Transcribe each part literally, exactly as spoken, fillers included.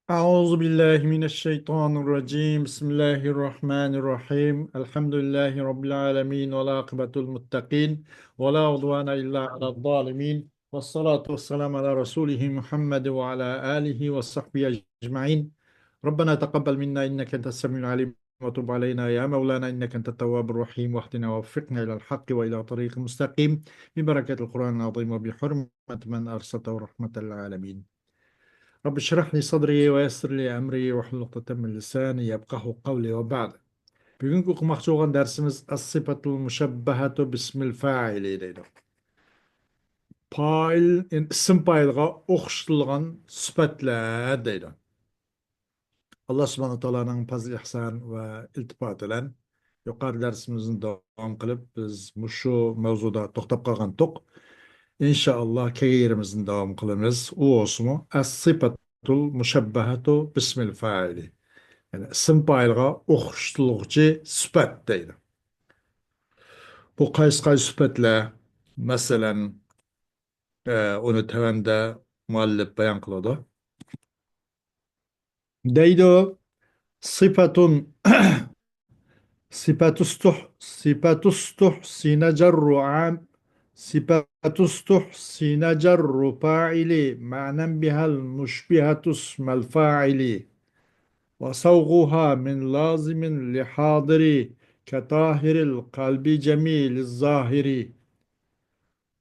أعوذ بالله من الشيطان الرجيم. بسم الله الرحمن الرحيم. الحمد لله رب العالمين، والعاقبة للمتقين، ولا عدوان إلا على الظالمين، والصلاة والسلام على رسوله محمد وعلى آله وصحبه أجمعين. ربنا تقبل منا إنك أنت السميع العليم، وتب علينا يا مولانا إنك أنت التواب الرحيم، واهدنا ووفقنا إلى الحق وإلى طريق مستقيم، ببركة القرآن العظيم وبحرمة من أرسلته رحمة للعالمين. رب اشرح لي صدري ويسر لي أمري واحلل عقدة من لساني يفقهوا قولي وبعد. بۈگۈنكى ئوقۇماقچى بولغان دەرسىمىز الصفة المشبهة باسم الفاعل دەيدۇ. پائىل، ئىسىم پائىلغا ئوخشىتىلغان سۈپەتلەر دەيدۇ. ئاللا سۇبھانەھۇ تائالانىڭ پەزلى ئىھسان ۋە ئىلتىپاتى بىلەن يۇقىرى دەرسىمىزنى داۋام قىلىپ، بىز مۇشۇ مەۋزۇدا توختاپ قالغانتۇق. ئىنشائاللا، كەلگەن يېرىمىزدىن داۋام قىلىمىز. ئۇ بولسىمۇ، ئەس-سىپەتۇل مۇشەببەھەتۇ بىسمىل فائىلى. يەنى ئىسىم پائىلغا ئوخشىتىلغۇچى سۈپەت دەيدۇ. بۇ قايسى قايسى سۈپەتلەر؟ مەسىلەن، ئە، ئۇنى تۆۋەندە مۇئەللىپ بايان قىلىدۇ. دەيدۇ، سىپەتۇن، سىپەتۇستۇھ، سىپەتۇستۇھ سىنەجەررۇ ئام، سىپەتۇستۇھ سىنەجەررۇ فائىلى، مەنەن بىھەل مۇشبىھەتۇس مەل فائىلى. وسوغها من لازم لحاضر كطاهر القلب جميل الظاهر.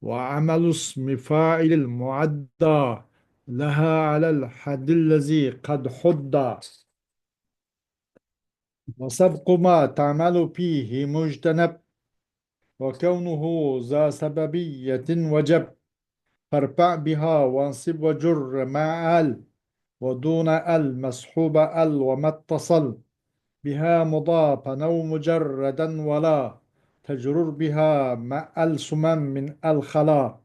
وعمل اسم فاعل المعدى لها على الحد الذي قد حدى. وسبق ما تعمل فيه مجتنب، وكونه ذا سببية وجب. فارفع بها وانصب وجر مع ال، ودون ال مصحوب ال وما اتصل بها مضافا أو مجردا ولا تجرر بها مع ال ثم من ال خلا،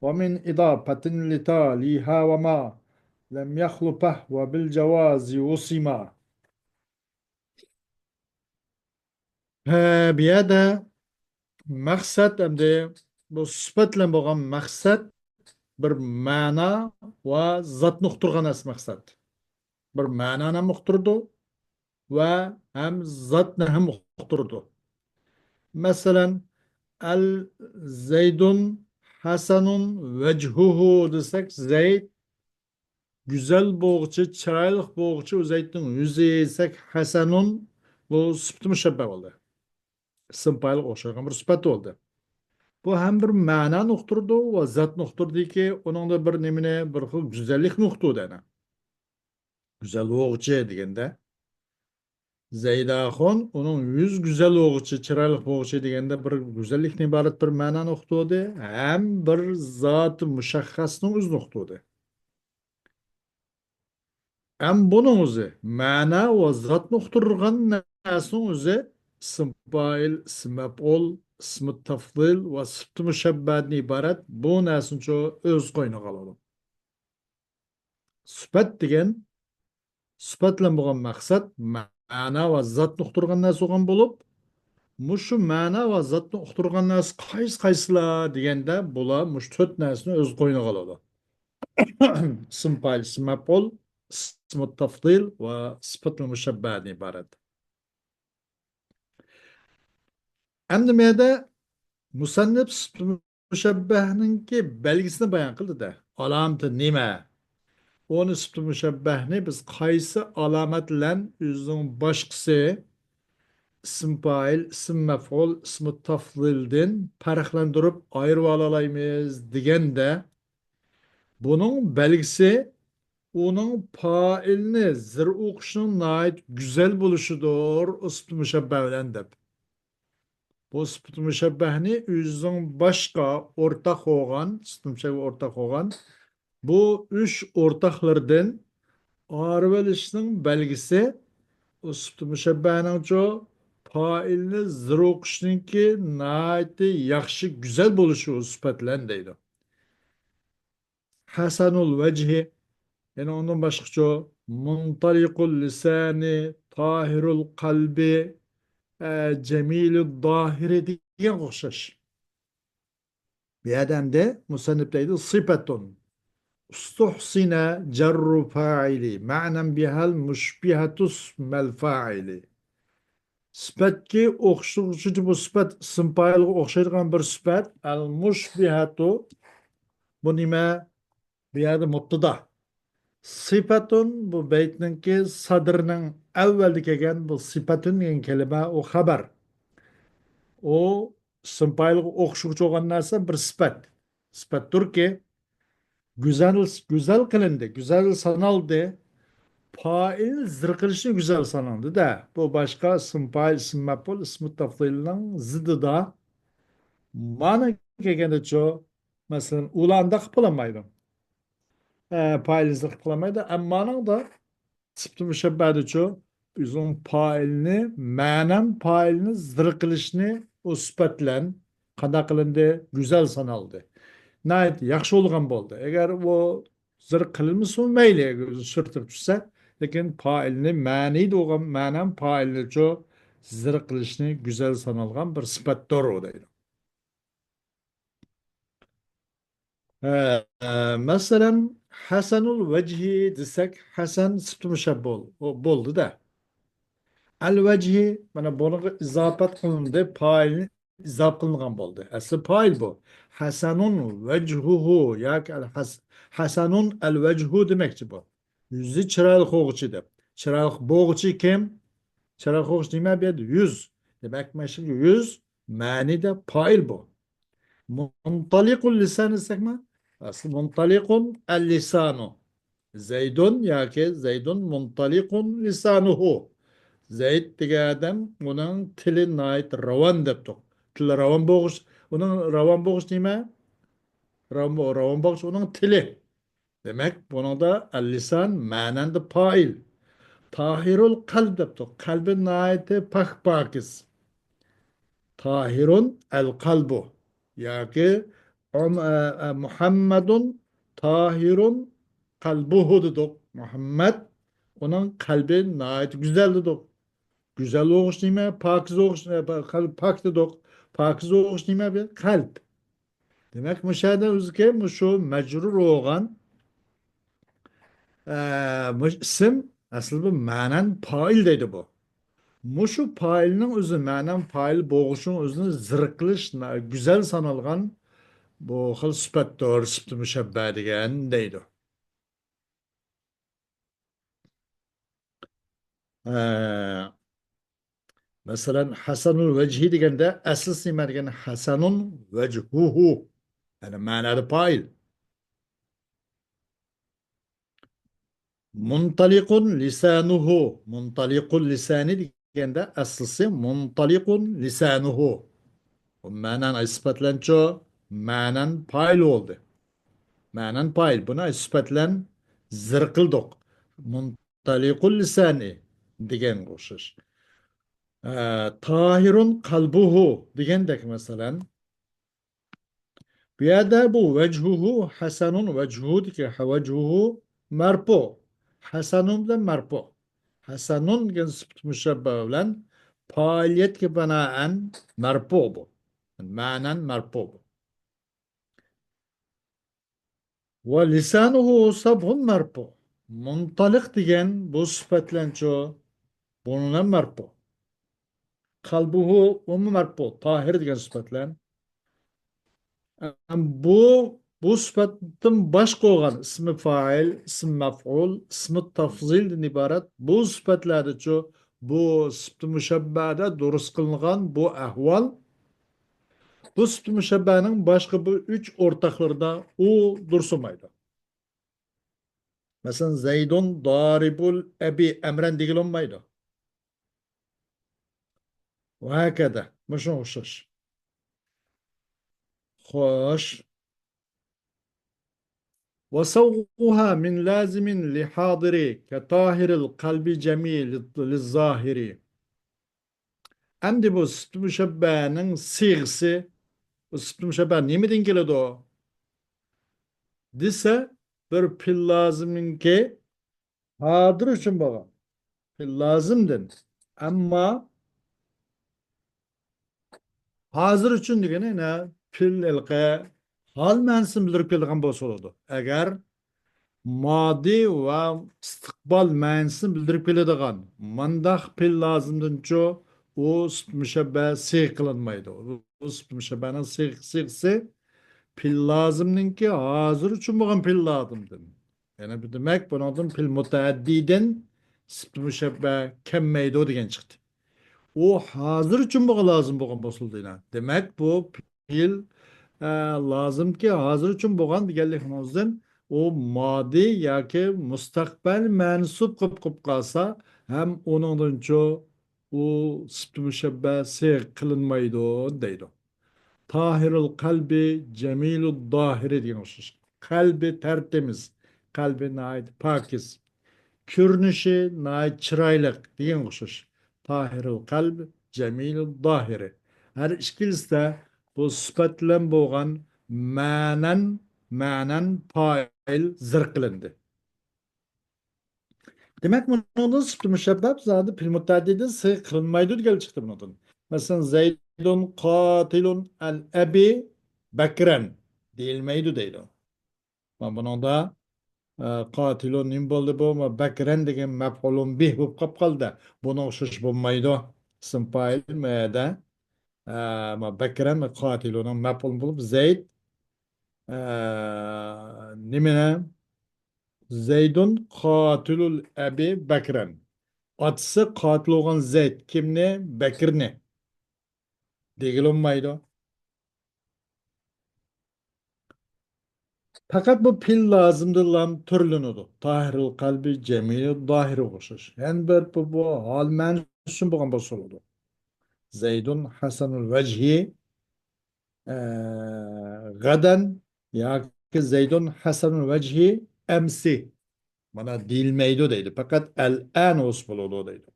ومن إضافة لتاليها وما لم يخل فهو بالجواز وسما. ھە، بۇ يەردە مەقسەت ئەمدى بۇ سۈپەت بىلەن بولغان مەقسەت بىر مەنا ۋە زاتنى ئۇقتۇرغان نەرسە مەقسەت. بىر مەنانى ھەم ئۇقتۇرىدۇ ۋە ھەم زاتنى ھەم ئۇقتۇرىدۇ. مەسىلەن، ئەل زەيدۇن ھەسەنۇن ۋەجھۇھۇ دېسەك، زەيد گۈزەل بولغۇچى، چىرايلىق بولغۇچى، ئۇ زەيدنىڭ يۈزى دېسەك، ھەسەنۇن، بۇ سۈپىتى مۇشەببە بولدى. ئىسىم پائىلغا ئوخشايدىغان بىر سۈپەت بولدى. بۇ ھەم بىر مەنانى ئۇقتۇرىدۇ ۋە زاتنى ئۇقتۇردىكى، ئۇنىڭدا بىر نېمىنى، بىر خىل گۈزەللىكنى ئۇقتۇردى ئەنە. گۈزەل بولغۇچى دېگەندە، زەيداخۇن، ئۇنىڭ يۈز گۈزەل بولغۇچى، چىرايلىق بولغۇچى دېگەندە بىر گۈزەللىكتىن ئىبارەت بىر مەنانى ئۇقتۇردى، ھەم بىر زاتى مۇشەخخەسنىڭ ئۆزىنى ئۇقتۇردى. ھەم بۇنىڭ ئۆزى، مەنا ۋە زاتنى ئۇقتۇرغان نەرسىنىڭ ئۆزى ئىسىم پائىل، ئىسىم مەپئۇل، ئىسمى تەفزىل ۋە سۈپتى مۇشەببەدىن ئىبارەت بۇ نەرسىنىچۇ ئۆز قوينىغا ئالىدۇ. سۈپەت دېگەن سۈپەت بىلەن بولغان مەقسەت مەنا ۋە زاتنى ئۇقتۇرغان نەرسە بولغان بولۇپ، مۇشۇ مەنا ۋە زاتنى ئۇقتۇرغان نەرسە قايسى قايسىلار دېگەندە، بۇلار مۇشۇ تۆت نەرسىنى ئۆز قوينىغا ئالىدۇ. ئىسىم پائىل، ئىسىم مەپئۇل، ئىسمۇ تەفزىل ۋە سىپەتۇل مۇشەببەدىن ئىبارەت. ئەمدى مەيەدە مۇسەننىپ سۈپەتۇل مۇشەببەھنىڭكى بەلگىسىنى بايان قىلدى-دە. ئالامىتى نېمە؟ ئۇنى سۈپەتۇل مۇشەببەھنى بىز قايسى ئالامەت بىلەن ئۆزىنىڭ باشقىسى، ئىسىم پائىل، ئىسىم مەپئۇل، ئىسمۇ تەفزىلدىن پەرقلەندۈرۈپ ئايرىۋالالايمىز دېگەندە، بۇنىڭ بەلگىسى ئۇنىڭ پائىلنى زىر ئوقۇشىنىڭ ناھايىتى گۈزەل بولۇشىدۇر، ئۇ سۈپەتۇل مۇشەببەھ بىلەن دەپ. بۇ سۈپەتۇل مۇشەببەھنى ئۆزىنىڭ باشقا ئورتاق بولغان، سۈپەتۇل مۇشەببەھ ئورتاق بولغان بۇ ئۈچ ئورتاقلىرىدىن ئايرىۋېلىشنىڭ بەلگىسى، ئۇ سۈپەتۇل مۇشەببەھنىڭچۇ پائىلنى زىر ئوقۇشنىڭكى ناھايىتى ياخشى، گۈزەل بولۇشى ئۇ سۈپەت بىلەن دەيدۇ. ھەسەنۇل ۋەجھى، يەنى ئۇندىن باشقىچۇ، مۇنتالىقۇل لىسانى، تاھىرۇل قەلبى، ئە، جەمىلۇد داھىرى دېگەنگە ئوخشاش. بۇ يەردە ئەمدى مۇسەننىپ دەيدۇ، سىپەتۇن. ئۇستۇھسىنە جەررۇ فائىلى، مەنەن بىھەل مۇشبىھەتۇ ئىسمەل فائىلى. سۈپەتكە ئوخشىغۇچى، بۇ سۈپەت ئىسىم پائىلغا ئوخشايدىغان بىر سۈپەت. ئەل مۇشبىھەتۇ، بۇ نېمە؟ بۇ يەردە مۇبتىدا. سىپەتۇن، بۇ بەيتنىڭكى سەدرىنىڭ ئەۋۋەلدە كەلگەن بۇ سىپەتۇن دېگەن كەلىمە، ئۇ خەبەر. ئۇ ئىسىم پائىلغا ئوخشىغۇچى بولغان نەرسە بىر سۈپەت. سۈپەتتۇركى، گۈزەل، گۈزەل قىلىندى، گۈزەل سانالدى. پائىل زىر قىلىشنى گۈزەل ساناڭدى-دە. بۇ باشقا ئىسىم پائىل، ئىسىم مەپئۇل، ئىسمى تەفزىلنىڭ زىدىدا. مانا كەلگەندىچۇ، مەسىلەن، ئۇلار ئانداق قىلالمايدۇ. ئە، پائىل زىر قىلالمايدۇ. ئەممانىڭدا سۈپتى مۇشەببەدىچۇ، ئۆزىنىڭ پائىلنى، مەنەن پائىلنى زىر قىلىشنى ئۇ سۈپەت بىلەن قانداق قىلىندى؟ گۈزەل سانالدى. ناھايىتى ياخشى بولغان بولدى. ئەگەر ئۇ زىر قىلىنمىسىمۇ مەيلى، سۈرتۈپ چۈشسە، لېكىن پائىلنى مەنىدە بولغان، مەنەن پائىلنىچۇ زىر قىلىشنى گۈزەل سانالغان بىر سۈپەتتۇر ئۇ دەيدۇ. ھە، ھە، مەسىلەن، ھەسەنۇل ۋەجھى دېسەك، ھەسەن سۈپتى مۇشەببە بول-، بولدى-دە. ئەل ۋەجھى، مانا بۇنىڭغا ئىزاپەت قىلىندى، پائىلنى ئىزاپە قىلىنغان بولدى. ئەسلى پائىل بۇ. ھەسەنۇن ۋەجھۇھۇ ياكى ئەل ھەس-، ھەسەنۇن ئەل ۋەجھۇ دېمەكچى بۇ. يۈزى چىرايلىق بولغۇچى دەپ. چىرايلىق بولغۇچى كىم؟ چىرايلىق بولغۇچى نېمە بۇ يەردە؟ يۈز. دېمەك، مانا شۇ يۈز مەنىدە پائىل بۇ. مۇنتالىقۇل لىسان دېسەكمۇ؟ ئەسلى مۇنتالىقۇن ئەل لىسانۇ. زەيدۇن ياكى زەيدۇن مۇنتالىقۇن لىسانۇھۇ. زەيد دېگەن ئادەم، ئۇنىڭ تىلى ناھايىتى راۋان دەپتۇق. تىلى راۋان بولغۇچ، ئۇنىڭ راۋان بولغۇچ نېمە؟ راۋان بو-، راۋان بولغۇچ ئۇنىڭ تىلى. دېمەك، بۇنىڭدا ئەل لىسان مەنەندە پائىل. تاھىرۇل قەلب دەپتۇ. قەلبى ناھايىتى پاك پاكىز. تاھىرۇن ئەل قەلبۇ. ياكى ئۇم-، ئە، ئە، مۇھەممەدۇن تاھىرۇن قەلبۇھۇ دېدۇق. مۇھەممەد، ئۇنىڭ قەلبى ناھايىتى گۈزەل دېدۇق. گۈزەل بولغۇچ نېمە؟ پاكىز بولغۇچ، ئە، قەلب پاك دېدۇق. پاكىز بولغۇچ نېمە؟ بىر قەلب. دېمەك، مۇشۇ يەردە ئۆزىكى مۇشۇ مەجرۇر بولغان، ئە، مۇشۇ ئىسىم ئەسلى بۇ مەنەن پائىل دەيدۇ بۇ. مۇشۇ پائىلنىڭ ئۆزى، مەنەن پائىل بولغۇچىنىڭ ئۆزىنى زىر قىلىش نا-، گۈزەل سانالغان بۇ خىل سۈپەتتۇر، سۈپىتى مۇشەببە دېگەن دەيدۇ. ئە، مەسىلەن، ھەسەنۇل ۋەجھى دېگەندە ئەسلىسى نېمە دېگەن؟ ھەسەنۇن ۋەجھۇھۇ. يەنى مەنەدە پائىل. مۇنتالىقۇن لىسانۇھۇ. مۇنتالىقۇل لىسانى دېگەندە ئەسلىسى مۇنتالىقۇن لىسانۇھۇ. بۇ مەنەن ئاي سۈپەتلەنچۇ؟ مەنەن پائىل بولدى. مەنەن پائىل. بۇنى ئاي سۈپەتلەن زىر قىلدۇق. مۇنتالىقۇل لىسانى دېگەنگە ئوخشاش. ئە، تاھىرۇن قەلبۇھۇ دېگەندەك مەسىلەن. بۇ يەردە بۇ ۋەجھۇھۇ ھەسەنۇن ۋەجھۇھۇدىكى ھە، ۋەجھۇھۇ مەرپۇ. ھەسەنۇن بىلەن مەرپۇ. ھەسەنۇن دېگەن سۈپىتى مۇشەببە بىلەن پائىلىيەتكە بىنائەن مەرپۇ بۇ. مەنەن مەرپۇ بۇ. ۋە لىسانۇھۇ سەبھۇن مەرپۇ. مۇنتالىق دېگەن بۇ سۈپەتلەنچۇ؟ بۇنىڭ مەرپۇ. قەلبۇھۇ، ئۇمۇ مەرپۇ، تاھىر دېگەن سۈپەتلەن. ئەم، بۇ، بۇ سۈپەتتىن باشقا بولغان ئىسمى فائىل، ئىسمى مەفئۇل، ئىسمى تەفزىلدىن ئىبارەت بۇ سۈپەتلەردىچۇ، بۇ سۈپىتى مۇشەببەدە دۇرۇس قىلىنغان بۇ ئەھۋال، بۇ سۈپىتى مۇشەببەنىڭ باشقا بۇ ئۈچ ئورتاقلىرىدا ئۇ دۇرۇس بولمايدۇ. مەسىلەن، زەيدۇن دارىبۇل ئەبى ئەمرەن دېگىلى بولمايدۇ. ۋە ھەكەدە. مۇشۇنىڭغا ئوخشاش. خوش. ۋە سەۋغۇھا مىن لازىمىن لىھادىرى كەتاھىرىل قەلبى جەمى لىززاھىرى. ئەمدى بۇ سۈپتى مۇشەببەنىڭ سىغىسى، بۇ سۈپتى مۇشەببە نېمىدىن كېلىدۇ؟ دېسە، بىر پېئىل لازىمنىڭكى ھازىر ئۈچۈن بولغان. پېئىل لازىمدىن. ئەمما ھازىر ئۈچۈن دېگىنى يەنە پېئىل ھېلىقى ھال مەنىسىنى بىلدۈرۈپ كېلىدىغان بولسا بولىدۇ. ئەگەر مادى ۋە ئىستىقبال مەنىسىنى بىلدۈرۈپ كېلىدىغان مانداق پېئىل لازىمدىنچۇ ئۇ سۈپتى مۇشەببە سىغە قىلىنمايدۇ. ئۇ سۈپتى مۇشەببەنىڭ سىغ-، سىغىسى پېئىل لازىمنىڭكى ھازىر ئۈچۈن بولغان پېئىل لازىمدىن. يەنى بۇ دېمەك، بۇنىڭدىن پېئىل مۇتەئەددىدىن سۈپتى مۇشەببە كەلمەيدۇ دېگەن چىقتى. ئۇ ھازىر ئۈچۈن بولغان لازىم بولغان بولسىلا دېيىلە. دېمەك، بۇ پېئىل، ئە، لازىمكى ھازىر ئۈچۈن بولغان دېگەنلىكىمىزدىن ئۇ مادى ياكى مۇستەقبەل مەنسۇپ قىلىپ، قىلىپ قالسا ھەم ئۇنىڭدىنچۇ ئۇ سۈپتى مۇشەببە سىغە قىلىنمايدۇ دەيدۇ. تاھىرۇل قەلبى جەمىلۇد داھىرى دېگەن ئوخشاش. قەلبى تەرتىمىز، قەلبى ناھايىتى پاكىز. كۆرۈنۈشى ناھايىتى چىرايلىق دېگەن ئوخشاش. تاھىرۇل قەلب، جەمىلۇل داھىرى. ھەر ئىككىلىسىدە بۇ سۈپەت بىلەن بولغان مەنەن، مەنەن پائىل زىر قىلىندى. دېمەك، بۇنىڭدىن سۈپتى مۇشەببە زادى پېئىل مۇتەئەددىدىن سىغە قىلىنمايدۇ دېگەن چىقتى بۇنىڭدىن. مەسىلەن، زەيدۇن قاتىلۇن ئەل ئەبى بەكرەن دېيىلمەيدۇ دەيدۇ. مانا بۇنىڭدا، ئە، قاتىلۇن نېمە بولدى بۇ؟ ما بەكرەن دېگەن مەپئۇلۇن بىھ بولۇپ قاپ قالدى. بۇنىڭ ئوخشاش بولمايدۇ. ئىسىم پائىل ما يەردە. ئە، ما بەكرەن قاتىلۇننىڭ مەپئۇلى بولۇپ زەيد، ئە، نېمىنى؟ زەيدۇن قاتىلۇل ئەبى بەكرەن. ئاتىسى قاتىل بولغان زەيد. كىمنى؟ بەكرىنى. دېگىلى بولمايدۇ. پەقەت بۇ پېئىل لازىمدىنلا تۈرلىنىدۇ. تاھىرۇل قەلبى جەمىلۇد داھىرىگە ئوخشاش. يەنە بىر بۇ، بۇ ھال مەنىسى ئۈچۈن بولغان بولسا بولىدۇ. زەيدۇن ھەسەنۇل ۋەجھى، ئە، غەدەن ياكى زەيدۇن ھەسەنۇل ۋەجھى ئەمسى. مانا دېيىلمەيدۇ دەيدۇ. پەقەت ئەلئەن بولسا بولىدۇ دەيدۇ.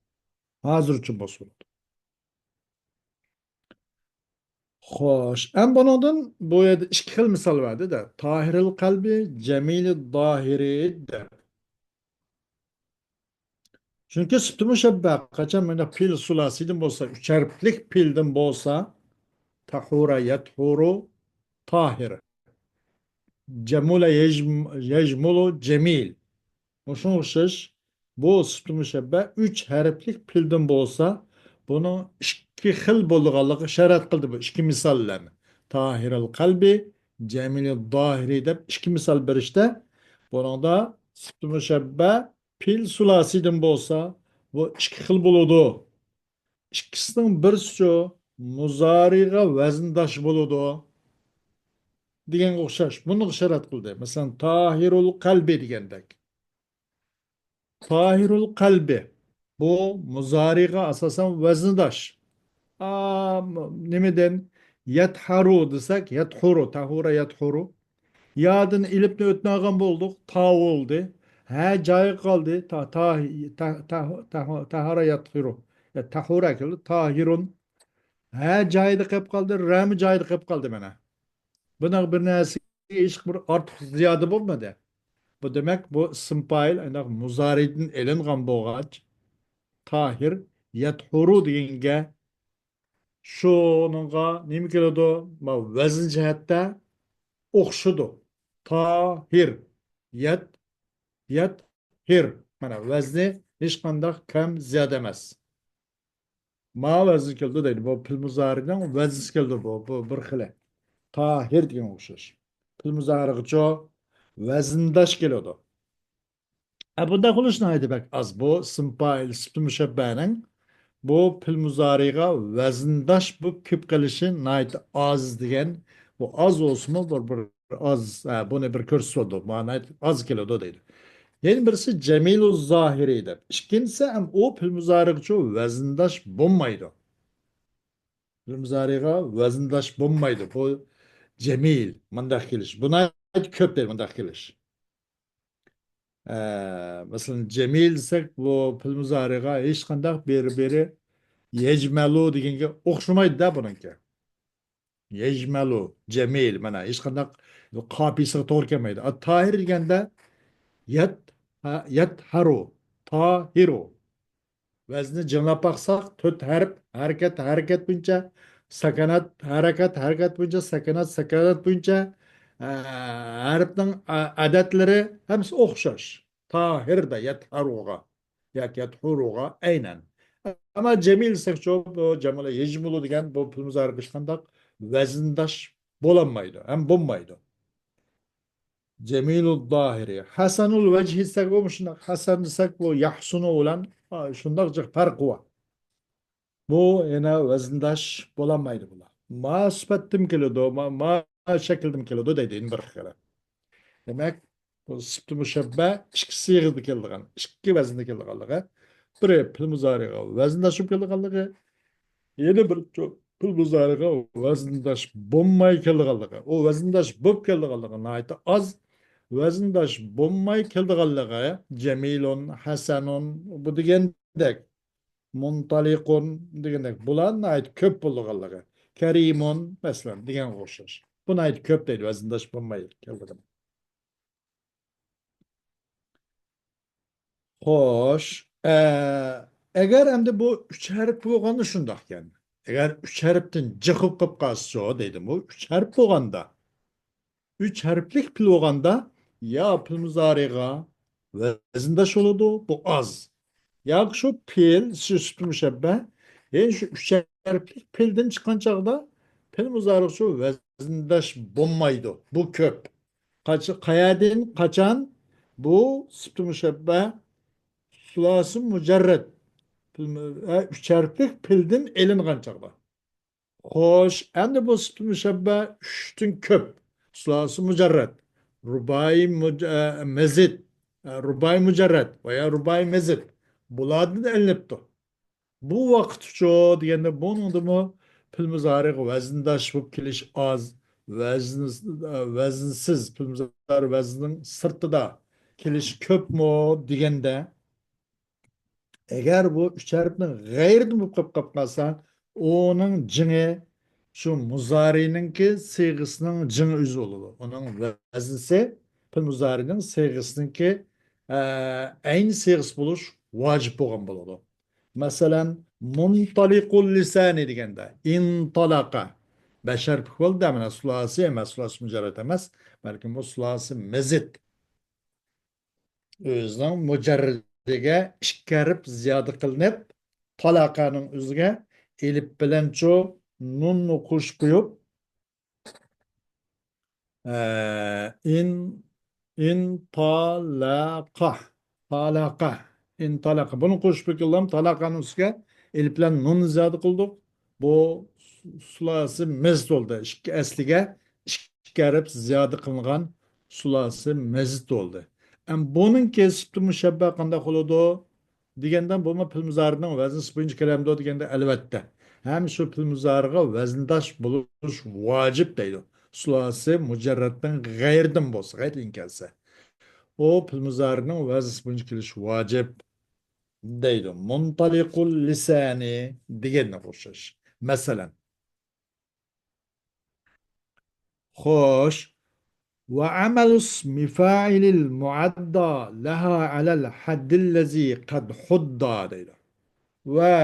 ھازىر ئۈچۈن بولسا بولىدۇ. خوش، ئەمما بۇنىڭدىن بۇ يەردە ئىككى خىل مىسال بەردى-دە. تاھىرىل قەلبى، جەمىلى داھىرى دەپ. چۈنكى سۈپتى مۇشەببە قاچان مۇنداق پېئىل سۇلاسىدىن بولسا، ئۈچ ھەرپلىك پېئىلدىن بولسا، تەھۇرە يەتھۇرۇ تاھىر. جەمۇلە يەجم-، يەجمۇلۇ جەمىل. مۇشۇنىڭغا ئوخشاش، بۇ سۈپتى مۇشەببە ئۈچ ھەرپلىك پېئىلدىن بولسا، بۇنىڭ ئىككى خىل بولىدىغانلىقىنى ئىشارەت قىلدى بۇ ئىككى مىسال بىلەن. تاھىرىل قەلبى، جەمىلى داھىرى دەپ ئىككى مىسال بېرىشتە، بۇنىڭدا سۈپتى مۇشەببە پېئىل سۇلاسىدىن بولسا، بۇ ئىككى خىل بولىدۇ. ئىككىسىنىڭ بىرسىچۇ مۇزارىغا ۋەزىنداش بولىدۇ دېگەنگە ئوخشاش. بۇنىڭغا ئىشارەت قىلدى. مەسىلەن، تاھىرۇل قەلبى دېگەندەك. تاھىرۇل قەلبى. بۇ مۇزارىغا ئاساسەن ۋەزىنداش. ئا، نېمىدىن؟ يەتھارۇ دېسەك، يەتھۇرۇ، تەھۇرە يەتھۇرۇ. يادىن ئېلىپنى ئۆتۈنەلىگەن بولدۇق، تا بولدى. ھە جايىغا قالدى. تا، تا، تا، تا، تا، تەھارە يەتھىرۇ. يا، تەھۇرە كەلدى. تاھىرۇن. ھە جايىدا قېلىپ قالدى، رەمۇ جايىدا قېلىپ قالدى مانا. بۇنىڭ بىر نەرسىگە ھېچ بىر ئارتۇق زىيادە بولمىدى. بۇ دېمەك، بۇ ئىسىم پائىل، ئانداق مۇزارىدىن ئېلىنغان بولغاچ، تاھىر يەتھۇرۇ دېگەنگە شۇنىڭغا نېمە كېلىدۇ؟ ما ۋەزىن جەھەتتە ئوخشىدۇ. تاھىر، يەت، يەتھىر. مانا ۋەزنى ھېچقانداق كەم، زىيادە ئەمەس. ما ۋەزىن كېلىدۇ دەيدۇ. بۇ پېئىل مۇزارىنىڭ ۋەزنىسى كېلىدۇ بۇ، بۇ بىر خىلى. تاھىر دېگەنگە ئوخشاش. پېئىل مۇزارىغىچۇ ۋەزىنداش كېلىدۇ. ئە، بۇنداق بولۇش ناھايىتى بەك ئاز. بۇ ئىسىم پائىل سۈپتى مۇشەببەنىڭ بۇ پېئىل مۇزارىغا ۋەزىنداش بولۇپ كېلىپ قېلىشى ناھايىتى ئاز دېگەن. بۇ ئاز بولسىمۇ بىر، بىر ئاز، ھە، بۇنى بىر كۆرسىتىۋاتىدۇ. مانا ئاز كېلىدۇ دەيدۇ. يەنە بىرسى جەمىلۇ زاھىرى دەپ. ئىككىنچىسى ھەم ئۇ پېئىل مۇزارىغىچۇ ۋەزىنداش بولمايدۇ. پېئىل مۇزارىغا ۋەزىنداش بولمايدۇ. بۇ جەمىل، مۇنداق كېلىش. بۇ ناھايىتى كۆپ دەيدۇ مۇنداق كېلىش. ئە، مەسىلەن، جەمىل دېسەك، بۇ پېئىل مۇزارىغا ھېچقانداق بىر-بىرى يەجمەلۇ دېگەنگە ئوخشىمايدۇ-دە بۇنىڭكى. يەجمەلۇ، جەمىل، مانا ھېچقانداق قاپىيىسىغا توغرا كەلمەيدۇ. ئا، تاھىر دېگەندە يەت، ھە، يەتھەرۇ، تاھىرۇ. ۋەزنى جىڭلاپ باقساق، تۆت ھەرپ، ھەرىكەت، ھەرىكەت بويىچە، ساكانات، ھەرىكەت، ھەرىكەت بويىچە، ساكانات، ساكانات بويىچە، ئە، ھەرپنىڭ ئە، ئادەتلىرى ھەممىسى ئوخشاش. تاھىردا يەتھەرۇغا ياكى يەتھۇرۇغا ئەينەن. ئەمما جەمىل دېسەكچۇ، بۇ جەمىلە يەجمۇلۇ دېگەن بۇ پېئىل مۇزارىغا ھېچقانداق ۋەزىنداش بولالمايدۇ ھەم بولمايدۇ. جەمىلۇ زاھىرى. ھەسەنۇل ۋەجھى دېسەك، ئۇمۇ شۇنداق. ھەسەن دېسەك، بۇ يەھسۇنۇ بىلەن، ئا، شۇنداق جىق پەرقى بار. بۇ يەنە ۋەزىنداش بولالمايدۇ بۇلار. ما سۈپەتتىمۇ كېلىدۇ، ما، ما شەكىلدىمۇ كېلىدۇ دەيدۇ يەنە بىر خىل. دېمەك، بۇ سۈپتى مۇشەببە ئىككى سىيغىدا كېلىدىغان، ئىككى ۋەزىندە كېلىدىغانلىقى، بىرى پېئىل مۇزارىغا ۋەزىنداش بولۇپ كېلىدىغانلىقى، يەنە بىر چوڭ پېئىل مۇزارىغا ۋەزىنداش بولماي كېلىدىغانلىقى، ئۇ ۋەزىنداش بولۇپ كېلىدىغانلىقى ناھايىتى ئاز، ۋەزىنداش بولماي كېلىدىغانلىقى جەمىلۇن، ھەسەنۇن، بۇ دېگەندەك، مۇنتالىقۇن دېگەندەك، بۇلار ناھايىتى كۆپ بولىدىغانلىقى، كەرىمۇن، مەسىلەن، دېگەنگە ئوخشاش. بۇ ناھايىتى كۆپ دەيدۇ، ۋەزىنداش بولماي كەلدى. خوش، ئە، ئەگەر ئەمدى بۇ ئۈچ ھەرپ بولغاندا شۇنداق ئىكەن. ئەگەر ئۈچ ھەرپتىن جىق بولۇپ قالسىچۇ دەيدۇ، بۇ ئۈچ ھەرپ بولغاندا. ئۈچ ھەرپلىك پېئىل بولغاندا يا پېئىل مۇزارىغا ۋەزىنداش بولىدۇ، بۇ ئاز. ياكى شۇ پېئىل، شۇ سۈپتى مۇشەببە، يەنى شۇ ئۈچ ھەرپلىك پېئىلدىن چىققان چاغدا پېئىل مۇزارىغا شۇ ۋەزىنداش بولمايدۇ، بۇ كۆپ. قاچ-، قەيەردىن، قاچان؟ بۇ سۈپتى مۇشەببە سۇلاسى مۇجەررەد، پېئىل مۇ-، ئە، ئۈچ ھەرپلىك پېئىلدىن ئېلىنغان چاغدا. خوش، ئەمدى بۇ سۈپتى مۇشەببە ئۈچتىن كۆپ. سۇلاسى مۇجەررەد، رۇبائىي مۇج-، ئە، مەزىد، ئە، رۇبائىي مۇجەررەد ۋە يا رۇبائىي مەزىد. بۇلاردىن ئېلىنىپتۇ. بۇ ۋاقىتچۇ دېگەندە، بۇنىڭدىمۇ پېئىل مۇزارىغا ۋەزىنداش بولۇپ كېلىش ئاز، ۋەزىن، ئە، ۋەزىنسىز، پېئىل مۇزارىغا ۋەزىننىڭ سىرتىدا كېلىش كۆپمۇ دېگەندە، ئەگەر بۇ ئۈچ ھەرپنىڭ غەيرىدىن بولۇپ قېلىپ قالسا، ئۇنىڭ جىڭى شۇ مۇزارىنىڭكى سىيغىسىنىڭ جىڭى ئۆزى بولىدۇ. ئۇنىڭ ۋەزنىسى پېئىل مۇزارىنىڭ سىيغىسىنىڭكى، ئە، ئەينى سىيغىسى بولۇش ۋاجىپ بولغان بولىدۇ. مەسىلەن، مۇنتالىقۇل لىسانى دېگەندە، ئىنتالەقە. بەش ھەرپلىك بولدى، مانا سۇلاسى ئەمەس، سۇلاسى مۇجەررەد ئەمەس، بەلكىم بۇ سۇلاسى مەزىد. ئۆزىنىڭ مۇجەررىدىگە ئىككى ھەرپ زىيادە قىلىنىپ، تالاقانىڭ ئۆزىگە ئېلىپ بىلەنچۇ نۇننى قوشۇپ قويۇپ، ئە، ئىن، ئىنتالاقا، تالاقا، ئىنتالاقا. بۇنى قوشۇپ قويغانلام تالاقانىڭ ئۈستىگە ئېلىپ بىلەن نۇننى زىيادە قىلدۇق. بۇ سۇلاسى مەزىد بولدى. ئىككى ئەسلىگە ئىككى ھەرپ زىيادە قىلىنغان سۇلاسى مەزىد بولدى. ئەم، بۇنىڭكى سۈپتى مۇشەببە قانداق بولىدۇ دېگەندە، بۇمۇ پېئىل مۇزارىنىڭ ۋەزنىسى بويىچە كېلەمدۇ دېگەندە، ئەلۋەتتە. ھەم شۇ پېئىل مۇزارىغا ۋەزىنداش بولۇش ۋاجىپ دەيدۇ. سۇلاسى مۇجەررەدنىڭ غەيرىدىن بولسا، غەيرىدىن كەلسە. ئۇ پېئىل مۇزارىنىڭ ۋەزنىسى بويىچە كېلىش ۋاجىپ دەيدۇ. مۇنتالىقۇل لىسانى دېگەنگە ئوخشاش. مەسىلەن، خوش. وعمل اسم فاعل المعدى لها على الحد الذي قد حدد دەيدۇ. ۋە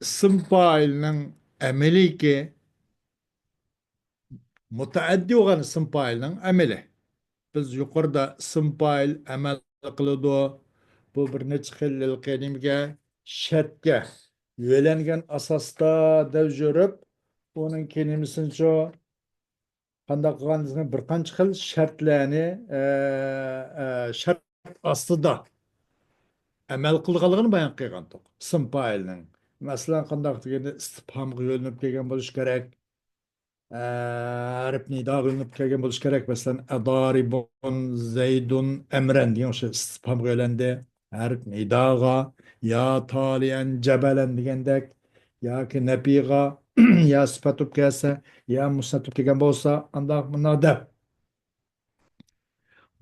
ئىسىم پائىلنىڭ ئەمىلىكى، مۇتەئەددى بولغان ئىسىم پائىلنىڭ ئەمىلى. بىز يۇقىرىدا ئىسىم پائىل ئەمەل قىلىدۇ. بۇ بىر نەچچە خىل ھېلىقى نېمىگە، شەرتكە يۆلەنگەن ئاساستا دەپ يۈرۈپ، ئۇنىڭ كېلىمىسىنىچۇ قانداق قىلغان دېسەڭ، بىر قانچە خىل شەرتلەرنى، ئە، ئە، شەرت ئاستىدا ئەمەل قىلىدىغانلىقىنى بايان قىلغانتۇق. ئىسىم پائىلنىڭ، مەسىلەن، قانداق دېگەندە، ئىستىپھامغا يۆلىنىپ كەلگەن بولۇشى كېرەك. ئە، ھەرپ نىداغا يۆلىنىپ كەلگەن بولۇشى كېرەك. مەسىلەن، ئەدارىبۇن زەيدۇن ئەمرەن دېگەن ئوخشاش ئىستىپھامغا يۆلەندى. ھەرپ نىداغا، يا تالىئەن جەبەلەن دېگەندەك، ياكى نەپىغا، يا سۈپەت بولۇپ كەلسە، يا مۇسنەت بولۇپ كەلگەن بولسا، ئانداق مۇنداق دەپ.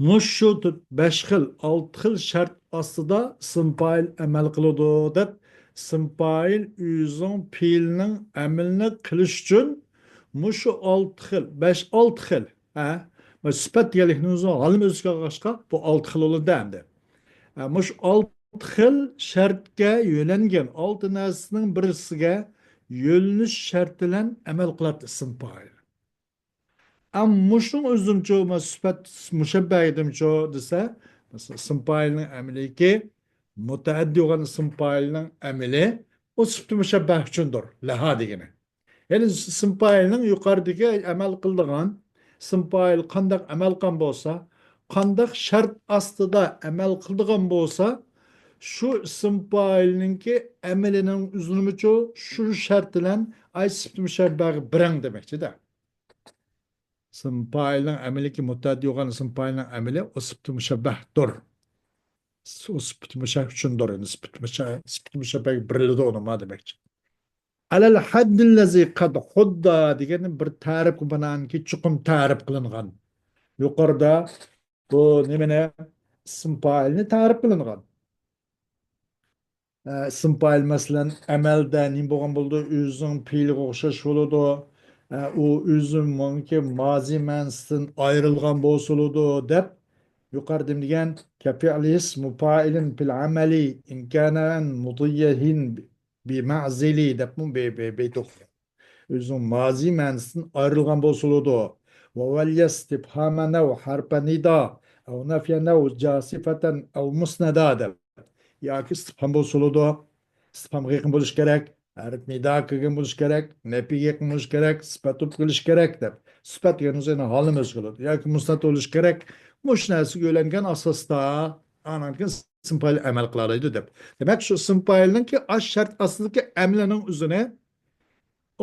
مۇشۇ تۆت، بەش خىل، ئالتە خىل شەرت ئاستىدا ئىسىم پائىل ئەمەل قىلىدۇ دەپ، ئىسىم پائىل ئۆزىنىڭ پېئىلنىڭ ئەمىلىنى قىلىش ئۈچۈن مۇشۇ ئالتە خىل، بەش، ئالتە خىل، ھە؟ سۈپەت دېگەنلىكنى ئۆزىنىڭ ھالىمۇ ئۆزى كەلگەچقا، بۇ ئالتە خىل بولىدۇ ئەمدى. ھە، مۇشۇ ئالتە خىل شەرتكە يۆلەنگەن، ئالتە نەرسىنىڭ بىرسىگە يۆلىنىش شەرتى بىلەن ئەمەل قىلاتتى ئىسىم پائىل. ئەم مۇشۇنىڭ ئۆزىمچۇ، مانا سۈپەت مۇشەببەگىدىمچۇ دېسە، مەسىلەن، ئىسىم پائىلنىڭ ئەمىلىكى مۇتەئەددى بولغان ئىسىم پائىلنىڭ ئەمىلى ئۇ سۈپىتى مۇشەببە ئۈچۈندۇر، لەھا دېگىنى. يەنى ئىسىم پائىلنىڭ يۇقىرىدىكى ئەمەل قىلىدىغان ئىسىم پائىل قانداق ئەمەل قىلغان بولسا، قانداق شەرت ئاستىدا ئەمەل قىلىدىغان بولسا، شۇ ئىسىم پائىلنىڭكى ئەمىلىنىڭ ئۆزىنىمۇچۇ شۇ شەرت بىلەن ئاي سۈپىتى مۇشەببەگە بېرىڭ دېمەكچىدە. ئىسىم پائىلنىڭ ئەمىلىكى مۇتەئەددى بولغان ئىسىم پائىلنىڭ ئەمىلى ئۇ سۈپىتى مۇشەببەھدۇر. ئۇ سۈپىتى مۇشەببەھ ئۈچۈندۇر. يەنى سۈپىتى مۇشە-، سۈپىتى مۇشەببەھگە بېرىلىدۇ ئۇنىڭ دېمەكچى. ئەلەل ھەددىللەزى قەد ھۇددا دېگەن بىر تەرىپكە بىنائەنكى چوقۇم تەرىپ قىلىنغان. يۇقىرىدا بۇ نېمىنى؟ ئىسىم پائىلنى تەرىپ قىلىنغان. ئە، ئىسىم پائىل، مەسىلەن، ئەمەلدە نېمە بولغان بولىدۇ؟ ئۆزىنىڭ پېئىلىغا ئوخشاش بولىدۇ. ئە، ئۇ ئۆزى ماڭكى مازى مەنىسىدىن ئايرىلغان بولسا بولىدۇ، دەپ يۇقىرىدا نېمە دېگەن؟ كەفىئلىس مۇپائىلىن پىل ئەمەلى ئىنكانەن مۇدىيەھىن بىمەزىلى دەپمۇ بەي-، بەي-، بەيت ئوقۇغان. ئۆزىنىڭ مازى مەنىسىدىن ئايرىلغان بولسا بولىدۇ. ۋەۋەليە ئىستىپھامەن ئەۋ ھەرپە نىدا ئەۋ نەفيەن ئەۋ جاسىفەتەن ئەۋ مۇسنەدا دەپ. ياكى ئىستىپھام بولسا بولىدۇ. ئىستىپھامغا يېقىن بولۇش كېرەك. ھەرپ نىدا كىرگەن بولۇش كېرەك. نەپىگە يېقىن بولۇش كېرەك. سۈپەت بولۇپ كېلىش كېرەك دەپ. سۈپەت دېگەن ئۆزىنىڭ ھالىنى ئۆزگىرىدۇ. ياكى مۇسنەت بولۇش كېرەك. مۇشۇ نەرسىگە يۆلەنگەن ئاساستا ئانان كېيىن ئىسىم پائىل ئەمەل قىلالايدۇ دەپ. دېمەك، شۇ ئىسىم پائىلنىڭكى ئاش شەرت ئاستىدىكى ئەمىلىنىڭ ئۆزىنى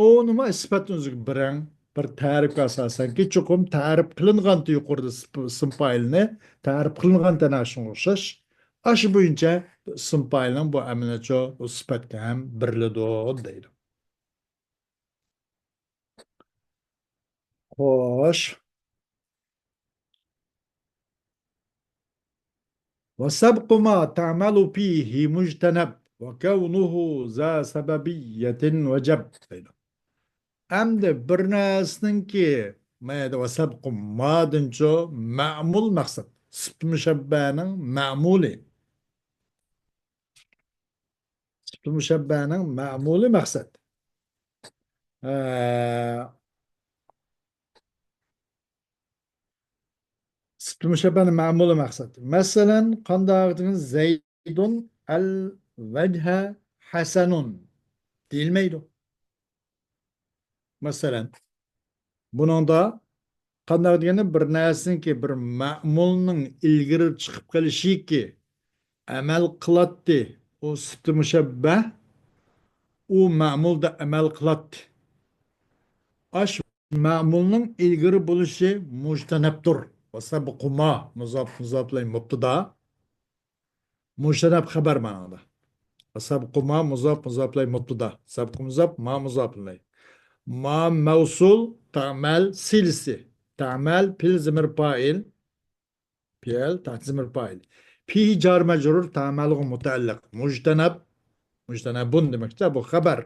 ئۇنىمۇ سۈپەتنى ئۆزىگە بېرىڭ. بىر تەرىپكە ئاساسەنكى، چوقۇم تەرىپ قىلىنغانتى يۇقىرىدا سىپ-، ئىسىم پائىلنى تەرىپ قىلىنغانتى ئەنە شۇنىڭغا ئوخشاش. ئاشۇ بويىچە ئىسىم پائىلنىڭ بۇ ئەمىلىچۇ بۇ سۈپەتكە ھەم بېرىلىدۇ دەيدۇ. خوش. وسبق ما تعمل فيه مجتنب وكونه ذا سببية وجب دەيدۇ. ئەمدى بىر نەرسىنىڭكى، ما يەردە ۋەسەبقۇ مادىنچۇ مەمۇل مەقسەت. سۈپىتى مۇشەببەنىڭ مەمۇلى. سۈپىتى مۇشەببەنىڭ مەمۇلى مەقسەت. ئە، سۈپىتى مۇشەببەنىڭ مەمۇلى مەقسەت. مەسىلەن، قانداق دېگەن زەيدۇن ئەل ۋەجھە ھەسەنۇن دېيىلمەيدۇ. مەسىلەن، بۇنىڭدا قانداق دېگەندە، بىر نەرسىنىڭكى، بىر مەمۇلنىڭ ئىلگىرى چىقىپ قېلىشىكى، ئەمەل قىلاتتى. ئۇ سۈپىتى مۇشەببە، ئۇ مەمۇلدا ئەمەل قىلاتتى. ئاش مەمۇلنىڭ ئىلگىرى بولۇشى مۇجتەنەپتۇر. ۋە سەبقۇما مۇزاپ، مۇزاپلەي مۇبتىدا. مۇجتەنەپ خەبەر مانىڭدا. سەبقۇما مۇزاپ، مۇزاپلەي مۇبتىدا. سەبقۇ مۇزاپ، ما مۇزاپلەي. ما مەۋسۇل، تەمەل سىلىسى. تەمەل پىل زىمىر پائىل. پىل تەھت زىمىر پائىل. پىھى جار مەجرۇر، تەمەلغا مۇتەئەللىق. مۇجتەنەپ، مۇجتەنەبۇن دېمەكچە، بۇ خەبەر.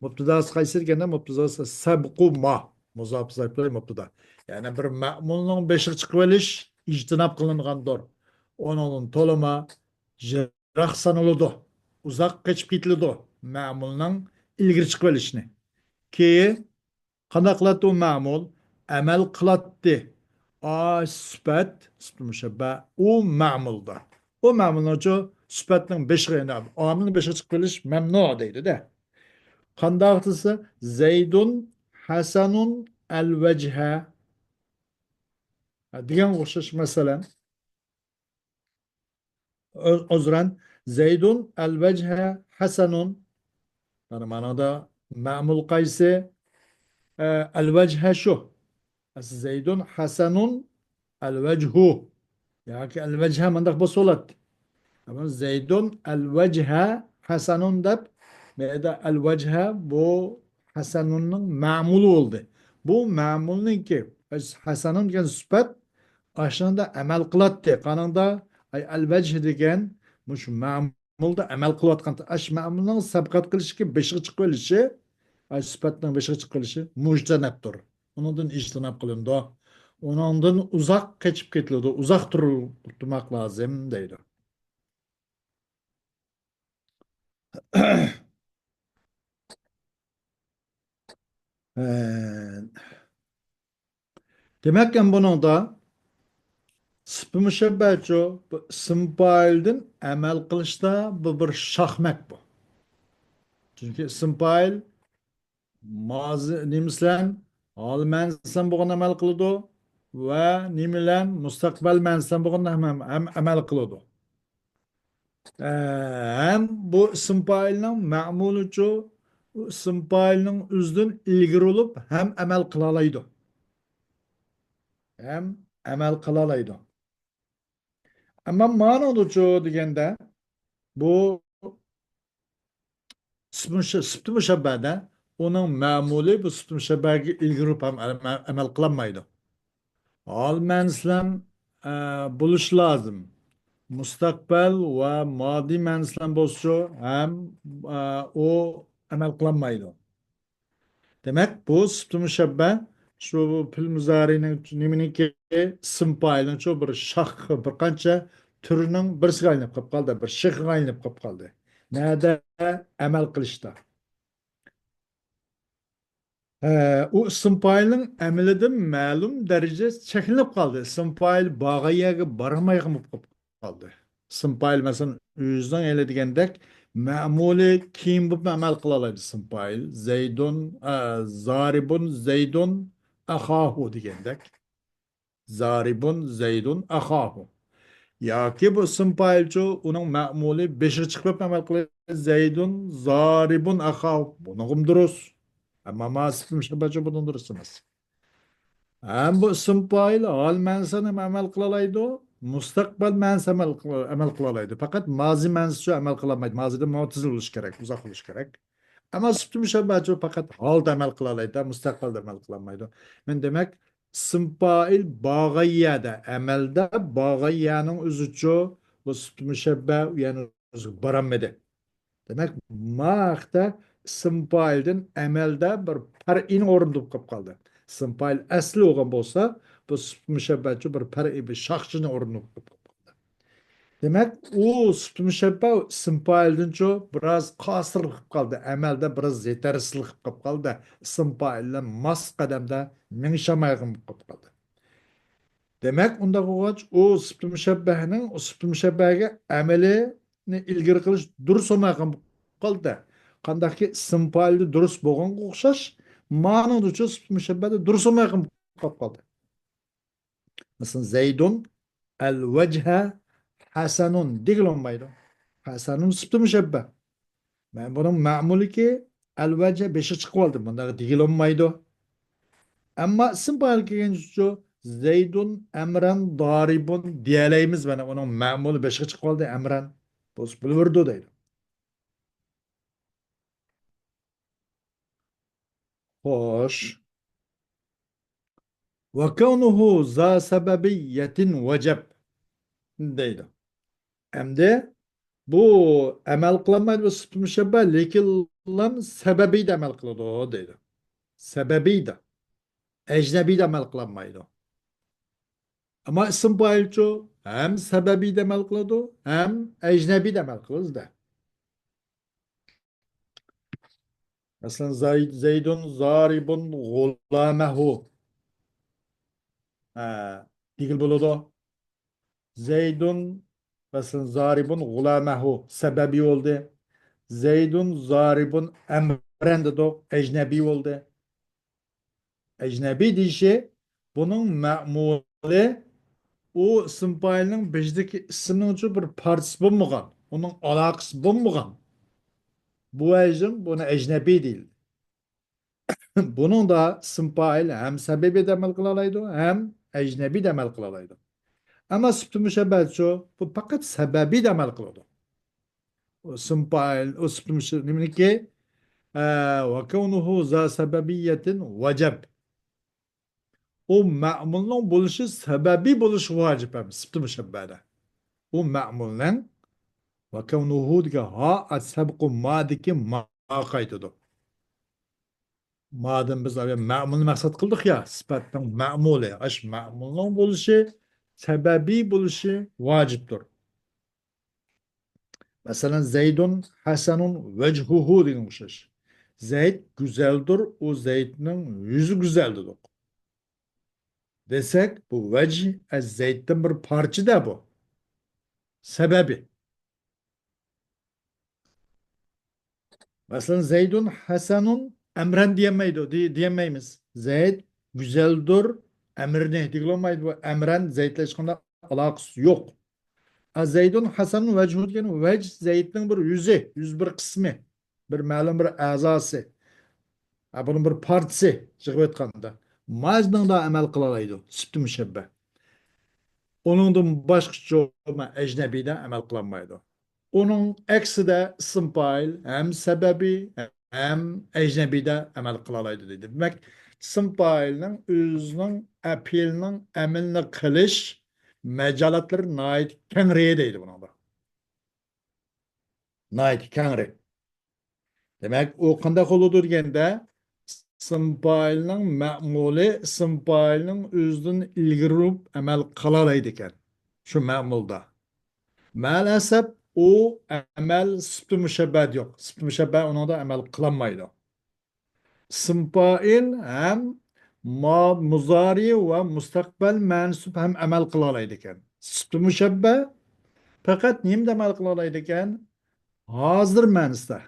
مۇبتىداسى قايسى دېگەندە، مۇبتىداسى سەبقۇ ما. مۇزاپ، مۇزاپلەي مۇبتىدا. يەنى بىر مەمۇلنىڭ بېشىغا چىقىۋېلىش ئىجتىناب قىلىنغاندۇر. ئۇنىڭدىن تولىمۇ يىراق سانىلىدۇ. ئۇزاق قېچىپ كېتىلىدۇ. مەمۇلنىڭ ئىلگىرى چىقىۋېلىشنى. كېيىن قانداق قىلاتتى ئۇ مەمۇل؟ ئەمەل قىلاتتى. ئا سۈپەت، سۈپەت مۇشەببە، ئۇ مەمۇلدا. ئۇ مەمۇلنىڭچۇ سۈپەتنىڭ بېشىغا، يەنى ئامىلنىڭ بېشىغا چىقىپ قېلىش مەمنۇ دەيدۇ-دە. قانداق دېسە، زەيدۇن ھەسەنۇن ئەل ۋەجھە. ھە، دېگەنگە ئوخشاش، مەسىلەن، ئۆ-، ئۆزرەن، زەيدۇن ئەل ۋەجھە ھەسەنۇن. مانا مانىدا مەمۇل قايسى؟ ئە، ئەل ۋەجھە شۇ. زەيدۇن ھەسەنۇن ئەل ۋەجھۇ. ياكى ئەل ۋەجھە مۇنداق بولسا بولاتتى. ئەمما زەيدۇن ئەل ۋەجھە ھەسەنۇن دەپ، مەيدە ئەل ۋەجھە بۇ ھەسەنۇننىڭ مەمۇلى بولدى. بۇ مەمۇلنىڭكى، ھەسەنۇن دېگەن سۈپەت ئاشۇنىڭدا ئەمەل قىلاتتى. قانىڭدا، ئەي ئەل ۋەجھ دېگەن مۇشۇ مەمۇلدا ئەمەل قىلىۋاتقان، ئاش مەمۇلنىڭ سەبقەت قىلىشىكى بېشىغا چىقىۋېلىشى، ئاش سۈپەتنىڭ بېشىغا چىقىۋېلىشى مۇجتەنەپتۇر. ئۇنىڭدىن ئىجتىناب قىلىنىدۇ. ئۇنىڭدىن ئۇزاق قېچىپ كېتىلىدۇ، ئۇزاق تۇرۇ-، تۇرماق لازىم دەيدۇ. ھە. دېمەك، ئەمدى بۇنىڭدا سۈپتى مۇشەببەچۇ، بۇ ئىسىم پائىلدىن ئەمەل قىلىشتا بۇ بىر شاخمەك بۇ. چۈنكى ئىسىم پائىل مازى نېمىسى بىلەن، ھال مەنىسى بىلەن بولغان ئەمەل قىلىدۇ ۋە نېمە بىلەن، مۇستەقبەل مەنىسى بىلەن بولغان ھەم، ھەم ئەمەل قىلىدۇ. ئە، ھەم بۇ ئىسىم پائىلنىڭ مەمۇلىچۇ، ئىسىم پائىلنىڭ ئۆزىدىن ئىلگىرى بولۇپ ھەم ئەمەل قىلالايدۇ. ھەم ئەمەل قىلالايدۇ. ئەمما مانىڭدىچۇ دېگەندە، بۇ سۈپتى مۇشە-، سۈپتى مۇشەببەدە ئۇنىڭ مەمۇلى بۇ سۈپتى مۇشەببەگە ئىلگىرى بولۇپ ھەم ئەمەل، ئەمەل قىلالمايدۇ. ھال مەنىسى بىلەن، ئە، بولۇشى لازىم. مۇستەقبەل ۋە مادى مەنىسى بىلەن بولسىچۇ ھەم، ئە، ئۇ ئەمەل قىلالمايدۇ. دېمەك، بۇ سۈپتى مۇشەببە شۇ پېئىل مۇزارىنىڭ نېمىنىڭكى، ئىسىم پائىلنىڭچۇ بىر شاخ، بىر قانچە تۈرىنىڭ بىرسىگە ئايلىنىپ قېلىپ قالدى، بىر شېخىغا ئايلىنىپ قېلىپ قالدى. نەدە؟ ئەمەل قىلىشتا. ھە، ئۇ ئىسىم پائىلنىڭ ئەمىلىدىن مەلۇم دەرىجىدە چەكلىنىپ قالدى. ئىسىم پائىل بارغان يەرگە بارالمايدىغان بولۇپ قالدى. ئىسىم پائىل، مەسىلەن، ئۆزىنىڭ ھېلى دېگەندەك مەمۇلى كىيىم بولۇپ ئەمەل قىلالايدۇ ئىسىم پائىل. زەيدۇن، ئە، زارىبۇن زەيدۇن ئەخاھۇ دېگەندەك. زارىبۇن زەيدۇن ئەخاھۇ. ياكى بۇ ئىسىم پائىلچۇ، ئۇنىڭ مەمۇلى بېشىغا چىقىپ ئەمەل قىلىدۇ. زەيدۇن زارىبۇن ئەخاھۇ. بۇنىڭغىمۇ دۇرۇس. ئەمما ما سۈپتى مۇشەببەچۇ بۇنىڭ دۇرۇس ئەمەس. ھەم بۇ ئىسىم پائىل ھال مەنىسىنى ئەمەل قىلالايدۇ، مۇستەقبەل مەنىسى ئەمەل قىلا-، ئەمەل قىلالايدۇ. پەقەت مازى مەنىسىچۇ ئەمەل قىلالمايدۇ. مازىدىن مۇتتەسىل بولۇشى كېرەك، ئۇزاق بولۇشى كېرەك. ئەمما سۈپتى مۇشەببەچۇ پەقەت ھالدا ئەمەل قىلالايدۇ، مۇستەقبەلدە ئەمەل قىلالمايدۇ. مەن دېمەك، ئىسىم پائىل بارغان يەردە، ئەمەلدە بارغان يەرنىڭ ئۆزىچۇ، بۇ سۈپتى مۇشەببە، يەنى ئۆزىگە بارالمىدى. دېمەك، ما ھەقتە ئىسىم پائىلدىن ئەمەلدە بىر پەرئىنىڭ ئورنىدا بولۇپ قېلىپ قالدى. ئىسىم پائىل ئەسلى بولغان بولسا، بۇ سۈپتى مۇشەببەچۇ بىر پەرئىي، بىر شاخچىنىڭ ئورنىدا بولۇپ قېلىپ قالدى. دېمەك، ئۇ سۈپتى مۇشەببە ئىسىم پائىلدىنچۇ بىراز قاسىرلىق قىلىپ قالدى، ئەمەلدە بىراز يېتەرسىزلىك قىلىپ قالدى، ئىسىم پائىل بىلەن ماس قەدەمدە مېڭىشالمايدىغان بولۇپ قېلىپ قالدى. دېمەك، ئۇنداق بولغاچ، ئۇ سۈپتى مۇشەببەنىڭ، ئۇ سۈپتى مۇشەببەگە ئەمىلىنى ئىلگىرى قىلىش دۇرۇس بولمايدىغان بولۇپ قالدى. قانداقكى ئىسىم پائىلدا دۇرۇس بولغانغا ئوخشاش، مانىڭدىچۇ سۈپتى مۇشەببەدە دۇرۇس بولمايدىغان بولۇپ قالدى. مەسىلەن، زەيدۇن ئەل ۋەجھە ھەسەنۇن دېگىلى بولمايدۇ. ھەسەنۇن سۈپتى مۇشەببە. مەن بۇنىڭ مەمۇلىكى ئەل ۋەجھە بېشى چىقىۋالدى. بۇنداق دېگىلى بولمايدۇ. ئەمما ئىسىم پائىل كەلگەنچۇ زەيدۇن ئەمرەن دارىبۇن دېيەلەيمىز. مانا ئۇنىڭ مەمۇلى بېشىغا چىقىۋالدى ئەمرەن. بولسا بولۇۋېرىدۇ دەيدۇ. خوش. ۋە كەۋنۇھۇ زا سەبەبىييەتىن ۋەجەب دەيدۇ. ئەمدى بۇ ئەمەل قىلالمايدۇ، بۇ سۈپتى مۇشەببە، لېكىنلا سەبەبىيدە ئەمەل قىلىدۇ دەيدۇ. سەبەبىيدە. ئەجنەبىيدە ئەمەل قىلالمايدۇ. ئەمما ئىسىم پائىلچۇ ھەم سەبەبىيدە ئەمەل قىلىدۇ، ھەم ئەجنەبىيدە ئەمەل قىلىدۇ دە. مەسىلەن، زاي-، زەيدۇن زارىبۇن غۇلامەھۇ. ھە، دېگىلى بولىدۇ. زەيدۇن، مەسىلەن، زارىبۇن غۇلامەھۇ سەبەبىي بولدى. زەيدۇن زارىبۇن ئەمرەن دېدۇق، ئەجنەبىي بولدى. ئەجنەبىي دېيىشى بۇنىڭ مەمۇلى ئۇ ئىسىم پائىلنىڭ بېشىدىكى ئىسىمنىڭچۇ بىر پارچىسى بولمىغان، ئۇنىڭ ئالاقىسى بولمىغان. بۇ ۋەجىدىن بۇنى ئەجنەبىي دېيىلدى. بۇنىڭدا ئىسىم پائىل ھەم سەبەبىيدە ئەمەل قىلالايدۇ، ھەم ئەجنەبىيدە ئەمەل قىلالايدۇ. ئەمما سۈپتى مۇشەببەچۇ، بۇ پەقەت سەبەبىيدە ئەمەل قىلىدۇ. ئۇ ئىسىم پائىل، ئۇ سۈپتى مۇشە-، نېمىنىكى؟ ئە، ۋە كەۋنۇھۇ زا سەبەبىييەتىن ۋەجەب. ئۇ مەمۇلنىڭ بولۇشى سەبەبىي بولۇشى ۋاجىپ ھەم سۈپتى مۇشەببەدە. ئۇ مەمۇلنىڭ ۋە كەۋنۇھۇ دېگەن ھا ئەت سەبقۇ مادىكى ما قايتىدۇ. مادىن بىز ئاۋۋال مەمۇلنى مەقسەت قىلدۇق يا، سۈپەتنىڭ مەمۇلى. ئاش مەمۇلنىڭ بولۇشى، سەبەبىي بولۇشى ۋاجىپتۇر. مەسىلەن، زەيدۇن ھەسەنۇن ۋەجھۇھۇ دېگەن ئوخشاش. زەيد گۈزەلدۇر، ئۇ زەيدنىڭ يۈزى گۈزەل دېدۇق. دېسەك، بۇ ۋەجھ ئەز زەيتتىن بىر پارچە-دە بۇ. سەۋەبى. مەسىلەن، زەيدۇن ھەسەنۇن ئەمرەن دېيەلمەيدۇ، دېي-، دېيەلمەيمىز. زەيد گۈزەلدۇر، ئەمرىنى دېگىلى بولمايدۇ. بۇ ئەمرەن زەيد بىلەن ھېچقانداق ئالاقىسى يوق. ئە، زەيدۇن ھەسەنۇن ۋەجھۇ دېگەن ۋەجھ زەيدنىڭ بىر يۈزى، يۈز بىر قىسمى، بىر مەلۇم بىر ئەزاسى. ئە، بۇنىڭ بىر پارچىسى، يىغىۋېتقاندا. ماجنىڭدا ئەمەل قىلالايدۇ، سۈپتى مۇشەببە. ئۇنىڭدىن باشقىچە ئەجنەبىيدە ئەمەل قىلالمايدۇ. ئۇنىڭ ئەكسىدە ئىسىم پائىل ھەم سەبەبى، ھەم ئەجنەبىيدە ئەمەل قىلالايدۇ دەيدۇ. دېمەك، ئىسىم پائىلنىڭ ئۆزىنىڭ ئە پېئىلنىڭ ئەمىلىنى قىلىش ماجالاتلىرى ناھايىتى كەڭرى دەيدۇ بۇنىڭدا. ناھايىتى كەڭرى. دېمەك، ئۇ قانداق بولىدۇ دېگەندە، ئىسىم پائىلنىڭ مەمۇلى ئىسىم پائىلنىڭ ئۆزىدىن ئىلگىرى ئۇرۇپ ئەمەل قىلالايدىكەن. شۇ مەمۇلدا. مەلەسەپ، ئۇ ئەمەل سۈپتى مۇشەببەدە يوق. سۈپتى مۇشەببە ئۇنىڭدا ئەمەل قىلالمايدۇ. ئىسىم پائىل ھەم ما-، مۇزارى ۋە مۇستەقبەل مەنسۇب ھەم ئەمەل قىلالايدىكەن. سۈپتى مۇشەببە پەقەت نېمىدە ئەمەل قىلالايدىكەن؟ ھازىر مەنىسىدە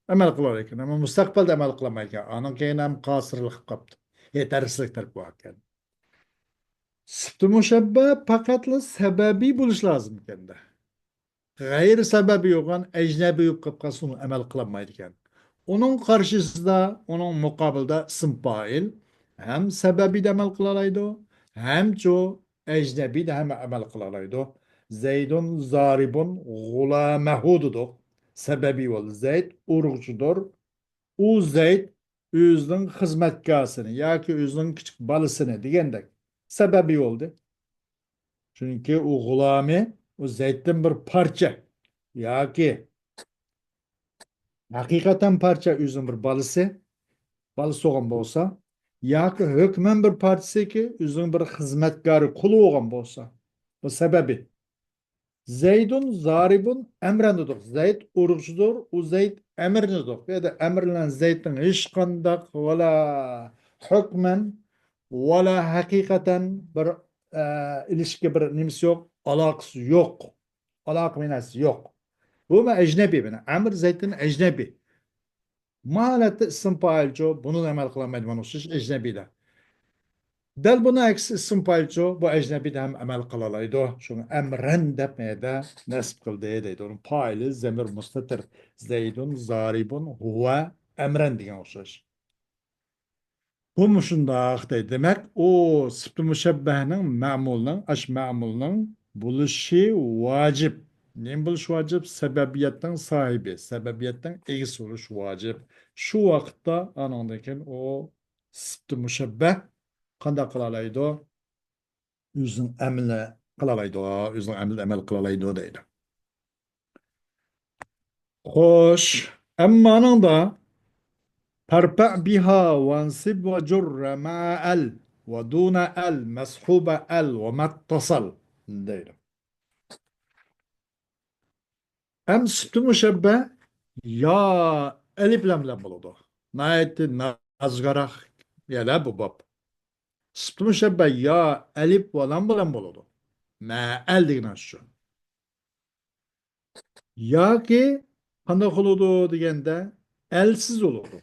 ئەمەل قىلالايدىكەن. ئەمما مۇستەقبەلدە ئەمەل قىلالمايدىكەن. ئانىڭ كېيىن ھەم قاسىرلىق قاپتۇ. يېتەرسىزلىك تەرىپى باركەن. سۈپتى مۇشەببە پەقەتلا سەبەبىي بولۇش لازىم ئىكەندە. غەيرىي سەبەبىي بولغان ئەجنەبىي بولۇپ قېلىپ قالسا، ئۇنى ئەمەل قىلالمايدىكەن. ئۇنىڭ قارشىسىدا، ئۇنىڭ مۇقابىلىدا ئىسىم پائىل ھەم سەبەبىيدە ئەمەل قىلالايدۇ، ھەمچۇ ئەجنەبىيدە ھەم ئەمەل قىلالايدۇ. زەيدۇن زارىبۇن غۇلامەھۇ دېدۇق. سەبەبىي بولدى. زەيد ئۇرغۇچىدۇر. ئۇ زەيد ئۆزىنىڭ خىزمەتكارسىنى ياكى ئۆزىنىڭ كىچىك بالىسىنى دېگەندەك. سەبەبىي بولدى. چۈنكى ئۇ غۇلامى، ئۇ زەيدتىن بىر پارچە ياكى ھەقىقەتەن پارچە ئۆزىنىڭ بىر بالىسى، بالىسى بولغان بولسا، ياكى ھۆكمەن بىر پارچىسىكى ئۆزىنىڭ بىر خىزمەتكارى، قۇلى بولغان بولسا، بۇ سەبەبى. زەيدۇن زارىبۇن ئەمرەن دېدۇق. زەيد ئۇرغۇچىدۇر، ئۇ زەيد ئەمرىنى دېدۇق. بۇ يەردە ئەمر بىلەن زەيدنىڭ ھېچقانداق ۋەلا ھۆكمەن، ۋەلا ھەقىقەتەن بىر، ئە، ئىلىشكى، بىر نېمىسى يوق، ئالاقىسى يوق. ئالاقە مەناسى يوق. بۇ مەن ئەجنەبىي مانا. ئەمر زەيدتىن ئەجنەبىي. ما ھالەتتە ئىسىم پائىلچۇ، بۇنى ئەمەل قىلالمايدۇ، مانا ئوخشاش ئەجنەبىيدە. دەل بۇنىڭ ئەكسى ئىسىم پائىلچۇ، بۇ ئەجنەبىيدە ھەم ئەمەل قىلالايدۇ. شۇڭا ئەمرەن دەپ مەيەدە نەسب قىلدى دەيدۇ. ئۇنىڭ پائىلى زەمىر مۇستەتىر. زەيدۇن، زارىبۇن، ھۇۋە، ئەمرەن دېگەن ئوخشاش. بۇمۇ شۇنداق دەيدۇ. دېمەك، ئۇ سۈپتى مۇشەببەھنىڭ مەمۇلنىڭ، ئاش مەمۇلنىڭ بولۇشى ۋاجىپ. نېمە بولۇش ۋاجىپ؟ سەبەبىيەتنىڭ ساھىبى، سەبەبىيەتنىڭ ئىگىسى بولۇش ۋاجىپ. شۇ ۋاقىتتا ئانىڭدىن كېيىن ئۇ سۈپتى مۇشەببەھ قانداق قىلالايدۇ؟ ئۆزىنىڭ ئەمىلى قىلالايدۇ، ئۆزىنىڭ ئەمىلى ئەمەل قىلالايدۇ دەيدۇ. خوش، ئەمما ئانىڭدا فارفع بها وانصب وجر مع ال ودون ال مصحوب ال وما اتصل دەيدۇ. ئەم سۈپتى مۇشەببە يا ئەلىپ لام بىلەن بولىدۇ. ناھايىتى نازۇكراق يەرلەر بۇ باب. سۈپتى مۇشەببە يا ئەلىپ ۋە لام بىلەن بولىدۇ. مەئەل دېگىنى شۇ. ياكى قانداق بولىدۇ دېگەندە، ئەلسىز بولىدۇ.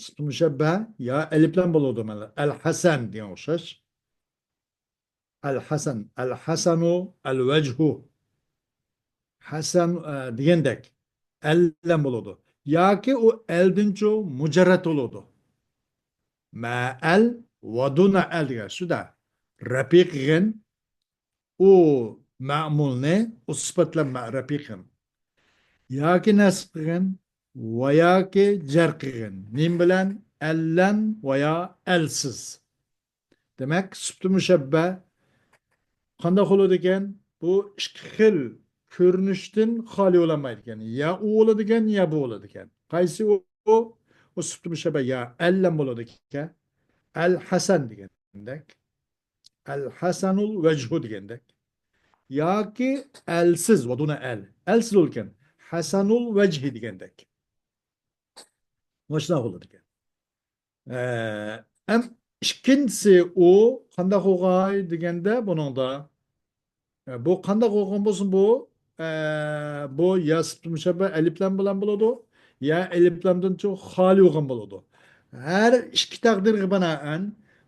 سۈپتى مۇشەببە يا ئەلىپ لام بولىدۇ، مانا ئەل ھەسەن دېگەن ئوخشاش. ئەل ھەسەن، ئەل ھەسەنۇ، ئەل ۋەجھۇ. ھەسەن، ئە، دېگەندەك. ئەل بىلەن بولىدۇ. ياكى ئۇ ئەلدىنچۇ مۇجەررەت بولىدۇ. مەئەل ۋە دۇنە ئەل دېگەن شۇدا. رەپى قىلغىن، ئۇ مەمۇلنى، ئۇ سۈپەت بىلەن مە-، رەپى قىلغىن. ياكى نەسب قىلغىن ۋە ياكى جەر قىلغىن. نېمە بىلەن؟ ئەللەن ۋە يا ئەلسىز. دېمەك، سۈپتى مۇشەببە قانداق بولىدىكەن؟ بۇ ئىككى خىل كۆرۈنۈشتىن خالىي بولالمايدىكەن. يا ئۇ بولىدىكەن، يا بۇ بولىدىكەن. قايسى ئۇ؟ ئۇ سۈپتى مۇشەببە يا ئەللەن بولىدىكەن. ئەل ھەسەن دېگەندەك. ئەل ھەسەنۇل ۋەجھۇ دېگەندەك. ياكى ئەلسىز، ۋە دۇنە ئەل. ئەلسىز بولىدىكەن. ھەسەنۇل ۋەجھى دېگەندەك. مۇشۇنداق بولىدىكەن. ئە، ئەم ئىككىنچىسى ئۇ قانداق بولغاي دېگەندە بۇنىڭدا، ئە، بۇ قانداق بولغان بولسۇن بۇ، ئە، بۇ يا سۈپتى مۇشەببە ئەلىپلام بىلەن بولىدۇ، يا ئەلىپلامدىن چوڭ خالىي بولغان بولىدۇ. ھەر ئىككى تەقدىرگە بىنائەن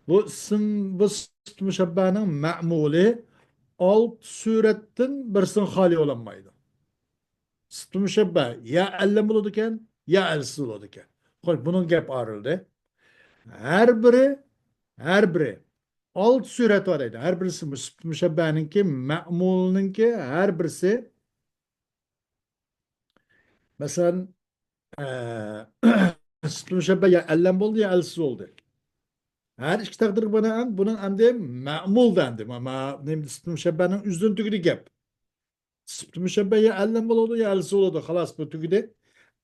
بۇ ئىسىم، بۇ سۈپتى مۇشەببەنىڭ مەمۇلى ئالتە سۈرەتتىن بىرسىنىڭ خالىي بولالمايدۇ. سۈپتى مۇشەببە يا ئەللەم بولىدىكەن، يا ئەلسىز بولىدىكەن. خوش، بۇنىڭ گەپ ئايرىلدى. ھەر بىرى، ھەر بىرى ئالتە سۈرەت بار دەيدۇ. ھەر بىرسى مۇ-، سۈپتى مۇشەببەنىڭكى، مەمۇلنىڭكى ھەر بىرسى، مەسىلەن، ئە، سۈپتى مۇشەببە يا ئەللەم بولدى، يا ئەلسىز بولدى. ھەر ئىككى تەقدىرگە بىنائەن بۇنىڭ ئەمدى مەمۇل دەندى. ما-، ما-، نېمە، سۈپتى مۇشەببەنىڭ ئۆزىدىن تۈگىدى گەپ. سۈپتى مۇشەببە يا ئەللەم بولىدۇ، يا ئەلسىز بولىدۇ. خالاس، بۇ تۈگىدى.